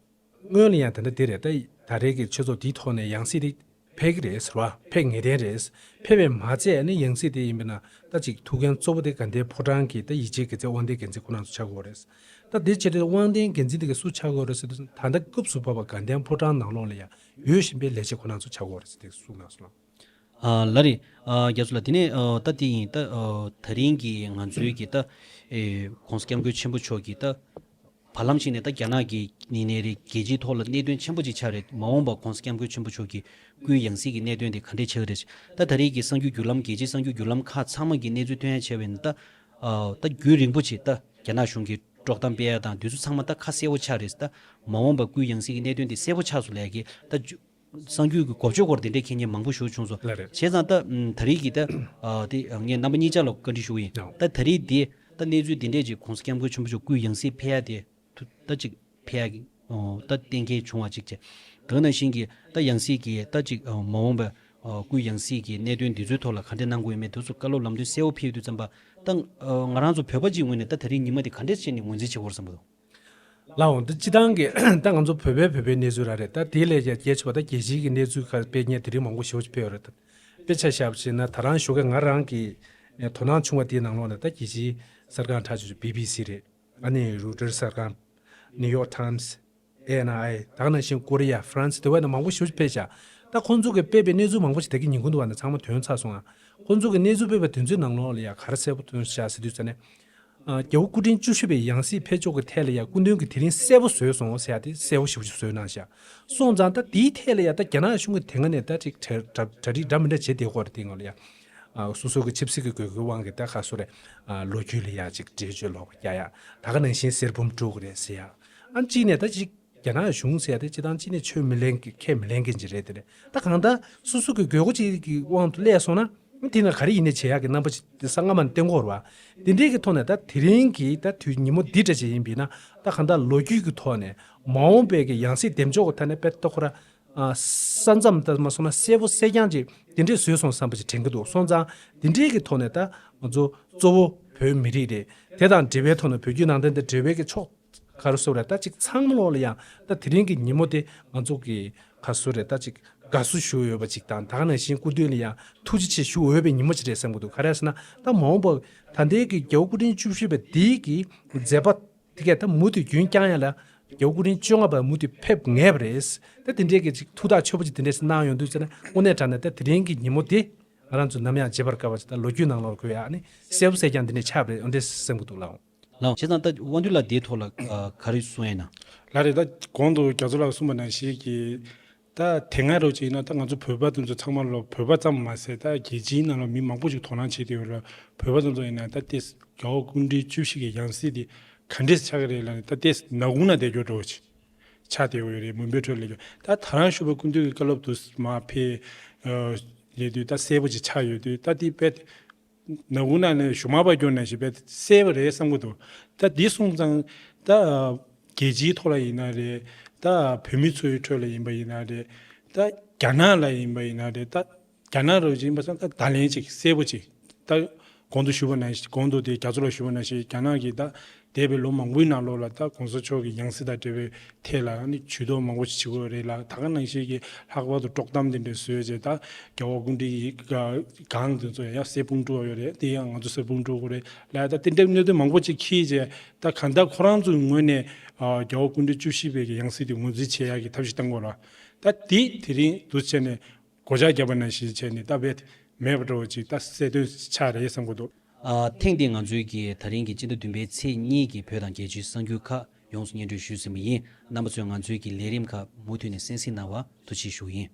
སྔོན་ལ་ཡང་དེ་འདྲ་དེ་རེད། ད་ད་རེས་ཀྱི་ཆོས་ཚོགས་འདིའི་ཐོག་ནས་ཡང་སྲིད་དེ་ཕེབས་ཀྱི་རེད་ཟེར་བ། ཕེབས་ངེས་གཏན་རེད། ཕེབས་པས་མ་ཚད་ཨ་ནི་ཡང་སྲིད་དེ་ཡིན་པས་ན་ད་ཅིག་ཐུགས་འགན་གཙོ་བོ་དེ་དགའ་ལྡན་ཕོ་བྲང་གི་ད་ཡིད་ཆེས་དགེ་རྩའི་དབང་ལྡན་འགན་འཛིན་ཁོ་རང་ཚོ་ཆགས་ཀྱི་ཡོད་རེད། ད་དེ་བྱས་ཏེ་དབང་ལྡན་འགན་འཛིན་དེ་ག་སུ་ཆགས་ཀྱི་ཡོད་རེད་ཟེར་དུས་ད་ལྟ་སྐབས་སུ་བབས་པ་དགའ་ལྡན་ཕོ་བྲང་ནང་ལོགས་ལ་ཡང་ཡོད་བཞིན་པའི་ལས་བྱེད་ཁོ་རང་ཚོ་ཆགས་ཀྱི་ཡོད་རེད་ཟེར་ཏེ་གསུངས་གནང་སོང་ལགས། ཨ་ལགས་རེད། ཨ་རྒྱ་མཚོ་ལགས། དེ་ནས་ཨ་ད་དེ་ཡིན། ད་ཨ་ད་རིང་གི་ང་ཚོའི་གི་ད་ཨེ་༸གོང་ས་༸སྐྱབས་མགོན་ཆེན་པོ་མཆོག་གིས་ད་བར་ལམ་ཞིག་ནས་ད་རྒྱ་ནག་གི་ནི་ནས་རེད། རྒྱལ་སྤྱིའི་ཐོག་ལ་གནད་དོན་ཆེན་པོ་ཅིག་ཆགས་རེད། མ་འོངས་པ་༸གོང་ས་༸སྐྱབས་མགོན་ཆེན་པོ་མཆོག་གི་སྐུའི་ཡང་སྲིད་ཀྱི་གནད་དོན་དེ་ག་འདྲས་ཆགས་ཀྱི་རེད། ད་ད་རེས་ཀྱི་གསར་འགྱུར་བརྒྱུད་ལམ། རྒྱལ་སྤྱིའི་གསར་འགྱུར་བརྒྱུད་ལམ་ཁག་ཚང་མ་གི་གནས་ཚུལ་ཐོན་ཡ་བྱས་པ་ཡིན་ན། ད་ཨ་ད་རྒྱུན་རིང་པོ་ཅིག་ད་རྒྱ་ནག་གཞུང་གིས་དཀྲོག་གཏམ་སྤེལ་ཡ་དང་དེ་ཚོ་ཚང་མ་ད་ཁ་གསལ་པོ་ཆགས་རེད། ད་མ་འོངས་པ་སྐུའི་ཡང་སྲིད་ཀྱི་གནད་དོན་དེ་གསལ་པོ་ཆགས་སོང་ལབ་ཡ་གི་ད་གསར་འགྱུར་གྱི་འགོ་བརྗོད་སྐོར་དེ་འདྲས་མཁྱེན་མཁན་མང་པོ་ཞིག་བྱུང་སོང་། ལགས་རེད། བྱས་ཙང་ད་ཨམ་ད་རེས་ཀྱི་ད་ཨ་དེ་ངས་རྣམ་པ་གཉིས་ཆ་ལ་བཀའ་འདྲི་ཞུ་གི་ཡིན། ཡང་། ད་ད་རེས་དེ་ད་གནས་ཚུལ་དེ་འདྲས་ཅིག་༸གོང་ས་༸སྐྱབས་མགོན་ཆེན་པོ་མཆོག་སྐུའི་ཡང་སྲིད་ཕེབས་ཡ་དེ་ཐུ་ད་ཅིག་ཕེབས་ཡ་གི་ཨོ་ད་གཏན་འཁེལ་བྱུང་བ་ཅིག་བྱས། ད་ག་ནང་བཞིན་གྱི་ད་ཡང་སྲིད་ཀྱི་ད་ཅིག་ཨོ་མ་འོངས་པའི་ཨོ་སྐུའི་ཡང་སྲིད་ཀྱི་གནད་དོན་འདི་ཚོའི་ཐོག་ལ་ག་འདྲས་གནང་དགོས་ཡོད་མེད་དེ་ཚོ་བཀའ་སློབ་ལམ་སྟོན་གསལ་པོ་ཕེབས་དུས་ཙམ་པ། ད་ཨོ་ང་རང་ཚོ་བོད་པ་ཅིག་ངོས་ནས་ད་ད་རེས་ཉི་མ་དེ་ག་འདྲས་བྱས་ནས་ངོས་འཛིན་བྱེད་དགོས་རེད་བསམ་གྱི་འདུག་ལགས་འོང་། འདི་སྤྱི་བཏང་གི་ད་ང་ཚོ་བོད་པའི་བོད་པའི་གནས་ཚུལ་རང་རེད། ད་དེ་ལས་ཀྱང་གལ་ཆེ་བ་ད་རྒྱལ་སྤྱིའི་གི་གནས་ཚུལ་ཁག་སྤེལ་མཁན་དེ་རིང་མང་པོ་ཞེ་པོ་ཅིག་ཕེབས་ཡོད་རེད། ད་དཔེ་ཆ་བཞག་པ་བྱས་ན་ད་རང་ཞོགས་ཀས་ང་རང་གི་དོ་སྣང་བྱུང་བ་དེའི་ནང་ལོགས་ནས་ད་རྒྱལ་སྤྱིའི་གསར་ཁང་ཁག་ཅིག་བི་བི་སི་རེད། ཨ་ནི་རོའི་ཊར་གསར་ཁང་། ནིའུ་ཡོག་ཊའིམ་སི། ཨེ་ཨེན་ཨའི། ད་ག་ནང་བཞིན་ཀོ་རི་ཡ། ཧྥ་རན་སི། དེ་བས་ན་མང་པོ་ཞེ་པོ་ཅིག་ཕེབས་ཤག་ད་ཁོང་ཚོ་གིས་སྤེལ་བའི་གནས་ཚུལ་མང་པོ་ཞིག་ད་གིན་ཉིན་གུང་དུ་བ་ནས་ཚང་མ་ཐོན་ཚར་སོང་ང་། ཁོང་ཚོ་གིས་གནས་ཚུལ་སྤེལ་བའི་དོན་ཚན་ནང་ལོགས་ལ་ཡ་ག་རེ་གསལ་པོ་ཐོན་ཤག་ཟེར་དུས་ཙ་ནས། ཨ་རྒྱལ་པོ་སྐུ་ཕྲེང་བཅུ་བཞི་པའི་ཡང་སྲིད་ཕེབས་ཕྱོགས་ཀྱི་ཐད་ལ་ཡ་སྐུ་མདུན་གྱིས་དེ་རིང་གསལ་པོ་བཟོས་སོང་ཟེར་ཡ་དེ་གསལ་པོ་ཞེ་པོ་ཅིག་བཟོས་གནང་ཤག་སོང་ཙང་ད་དེའི་ཐད་ལ་ཡ་ད་རྒྱ་ནག་གཞུང་གིས་དེ་སྔ་ནས་ད་ཅིག་གྲ་གྲ་གྲ་སྒྲིག་འདྲ་མི་འདྲ་བྱས་བསྡད་ཡོད་རེད། དེ་སྔོན་ལ་ཡ། ཨ་སོ་སོ་གི་ཆབ་སྲིད་ཀྱི་དགོས་མཁོའི་དབང་གིས་ད་ག་སོ་རེད། ཨ་ལོ་རྒྱུས་ལ་ཡ་ཅིག་འགྲེལ་བརྗོད་ལོག་པ་རྒྱག་ཡ། ད་ག་ནང་བཞིན་གསེར་བུམ་དཀྲོལ་གི་རེད་ཟེར་ཡ། ཨ་གཅིག་ནས་ད་ཅིག་རྒྱ་ནག་གཞུང་ཟེར་ཡ་དེ་སྤྱིར་བཏང་གཅིག་ནས་ཆོས་མི་ལེན་གི་ཁས་མི་ལེན་མཁན་ཅིག་རེད། དེ་རེད། ད་གང་ལྟར་སོ་སོ་གི་དགོས་མཁོ་ཅིག་གི་དབང་དུ་སླེབས་སོང་ན་དེ་ན་ག་རེ་ཡིན་ནའི་བྱེད་ཡག་གི་རྣམ་པ་ཅིག་དེ་སྔ་མ་ནས་བསྟན་གྱི་ཡོད་རེད་བ། དེ་འདྲའི་གི་ཐོག་ནས་ད་དེ་རིང་གི་ད་དུས་ཉིན་མོ་འདི་འདྲ་ཅིག་ཡིན་པས་ན་ད་གང་ལྟར་ལོ་རྒྱུས་ཀྱི་ཐོག་ནས་མ་འོངས་པའི་གི་ཡང་སྲིད་འདེམས་ཕྱོགས་ཀྱི་ཐད་ནས་དཔེ་ལྟ་ཁོ་ར། ས་མཚམས་ལྟར་མ་སོང་ན་གསལ་པོ་གསལ་རྐྱང་ཅིག་དེ་འདྲས་བཟོས་སོང་བསམ་པ་ཅིག་དྲན་གྱི་འདུག་སོང་ཙང་དེ་འདྲས་ཀྱི་ཐོག་ནས་ད་ང་ཚོ་གཙོ་བོ་བོད་མི་རིགས་རེད། དེ་དང་འབྲེལ་བའི་ཐོག་ནས་བོད་བརྒྱུད་ནང་བསྟན་དང་འབྲེལ་བའི་གི་ཕྱོགས་ག་རེ་ཟེར་རེད། ད་ཅིག་ཚང་མ་ལོག་ལ་ཡང་ད་དེ་རིང་གི་ཉིན་མོ་དེ་ང་ཚོ་གི་ག་ཟེར་རེད། ད་ཅིག་དགའ་བསུ་ཞུ་འོས་པ་ཅིག་དང་ད་ག་ནང་བཞིན་སྐུ་མདུན་ལ་ཡང་ཐུགས་རྗེ་ཆེ་ཞུ་འོས་པའི་ཉིན་མོ་ཅིག་རེད་བསམ་གྱི་འདུག་ག་རེ་ཟེར་ན་ད་མ་འོངས་པ་ད་ལྟའི་གི་རྒྱལ་པོ་སྐུ་ཕྲེང་བཅུ་བཞི་པ་འདིའི་གི་མཛད་པ། དེ་གས་ད་མུ་མཐུད་རྒྱུན་བསྐྱང་ཡ་ལ་རྒྱལ་པོ་སྐུ་ཕྲེང་བཅོ་ལྔ་པ་མུ་མཐུད་ཕེབས་ངེས་པ་རེད། ད་དེ་འདྲས་ཀྱི་ཅིག་ཐུགས་ཐག་ཆོད་པོ་ཅིག་དེ་འདྲས་གནང་ཡོང་དུས་ཙ་ན་དངོས་གནས་དྲང་གནས་ད་དེ་རིང་གི་ཉིན་མོ་དེ་ང་རང་ཚོ་ནམ་ཡང་བརྗེད་པར་དཀའ་བ་ཅིག་ད་ལོ་རྒྱུས་ནང་ལོགས་འཁོད་ཡ་ཨ་ནི་གསལ་པོ་གསལ་རྐྱང་དེ་འདྲས་ཆགས་པ་རེད། འོ་འདྲས་སེམས་ཀྱི་འདུག་ལགས། ལགས། བྱས་ཙང་ད་དབང་འདུས་ལགས་དེའི་ཐོག་ལ་ཨ་ག་རེ་གསུང་ཡས་ན། ལགས་རེད། ད་གོང་དུ་རྒྱ་མཚོ་ལགས་གསུངས་པ་ནང་བཞིན་གྱི། ད་དེ་སྔ་རོགས་ཅིག་ཡིན་ན་ད་ང་ཚོ་བོད་པ་དེ་ཚོ་ཚང་མ་ལོ་བོད་པ་ཙམ་མ་ཟད་ད་རྒྱལ་སྤྱིའི་ནང་ལ་མི་མང་པོ་ཞིག་དོ་སྣང་བྱེད་དེ་ཡོད་ལ། བོད་པ་དེ་ཚོ་ཡིན་ན་ད་ལྟའི་རྒྱལ་བ་སྐུ་ཕྲེང་བཅུ་བཞི་གི་ཡང་སྲིད་དེ་ག་འདྲས་ཆགས་ཀྱི་རེད་ལབ་ནས་ད་ལྟའི་ནག་ཁུང་ན་བསྡད་རྒྱུ་འདྲ་བོ་ཅིག་ཆགས་བསྡད་ཡོད་རེད། མུན་པའི་ཁྲོད་ལ་ཡོད། ད་ད་རང་ཞུ་བ་སྐུ་མདུན་གྱི་བཀའ་སློབ་དུ་མ་ཕེབས་ཡོད་དུས་ད་གསལ་པོ་ཅིག་ཆགས་ཡོད་དུས་ད་དེ་དཔེ་ནག་ཁུང་ནང་ནས་གཞུག་མ་པ་སྐྱོར་ནས་ཞིག་པས་གསལ་པོ་རེད་བསམ་གྱི་འདུག་ད་འདི་སོང་ཙང་ད་རྒྱལ་སྤྱིའི་ཐོག་ལ་ཡིན་ན་རེད། ད་བོད་མི་ཚོའི་ཁྲོད་ལ་ཡིན་པ་ཡིན་ན་རེད། ད་རྒྱ་ནག་ལ་ཡིན་པ་ཡིན་ན་རེད། ད་རྒྱ་ནག་རུ་ཡིན་པ་སོང་ད་ད་ལན་ཅིག་གསལ་པོ་ཅིག་ད་གོང་དུ་ཞུ་བ་ནང་བཞིན་གོང་དུ་དེ་རྒྱ་མཚོ་ལ་ཞུ་བ་ནང་བཞིན་རྒྱ་ནག་གིས་ད་འདས་པའི་ལོ་མང་པོའི་ནང་ལོགས་ལ་ད་གོང་ས་མཆོག་གི་ཡང་སྲིད་དང་འབྲེལ་བའི་ཐད་ལ་ཨ་ནི་ཇུས་གཏོགས་མང་པོ་ཞིག་བྱེད་དགོས་རེད་ལ། ད་ག་ནང་བཞིན་གྱི་ལྷག་པར་དུ་དཀྲོག་གཏམ་དེ་འདྲ་བཟོས་རྗེས་ད་རྒྱལ་བ་སྐུ་ཕྲེང་གི་སྒང་དེ་ཚོ་ཡང་གསེར་བུམ་དཀྲོལ་ཡོད་རེད། དེ་ཡང་ང་ཚོ་གསེར་བུམ་དཀྲོལ་དགོས་རེད་ལ། ད་དེ་འདྲའི་གནད་དོན་མང་པོ་ཅིག་འཁྱེར་རྗེས་ད་གང་ལྟར་ཁོ་རང་ཚོའི་ངོས་ནས་རྒྱལ་བ་སྐུ་ཕྲེང་བཅུ་བཞི་པའི་གི་ཡང་སྲིད་དེ་ངོས་འཛིན་བྱེད་ཡག་གི་ཐབས་ཤེས་བཏང་དགོས་ལ། ད་དེ་དེ་རིང་འདུག་བྱས་ནས་སྒོ་ལྕགས་བརྒྱབ་པ་ནང་བཞིན་བྱས་ནས་ད་བེད་མེད་པ་འདྲ་བོ་ཅིག་ད་གསལ་སྟོན་ཆགས་རེད་བསམ་གྱི་འདུག་ཨ། ཐེངས་འདིའི་ང་ཚོའི་གི་ད་རིང་གི་སྤྱི་ཟླ་བདུན་པའི་ཚེས་གཉིས་ཀྱི་བོད་དང་རྒྱལ་སྤྱིའི་གསར་འགྱུར་ཁག་ཡོངས་སུ་སྙན་སྒྲོན་ཞུས་ཟིན་པ་ཡིན། རྣམ་པ་ཚོས་ང་ཚོའི་གི་ལས་རིམ་ཁག་མུ་མཐུད་ནས་གསན་གཟིགས་གནང་བར་ཐུགས་རྗེ་ཆེ་ཞུ་གི་ཡིན།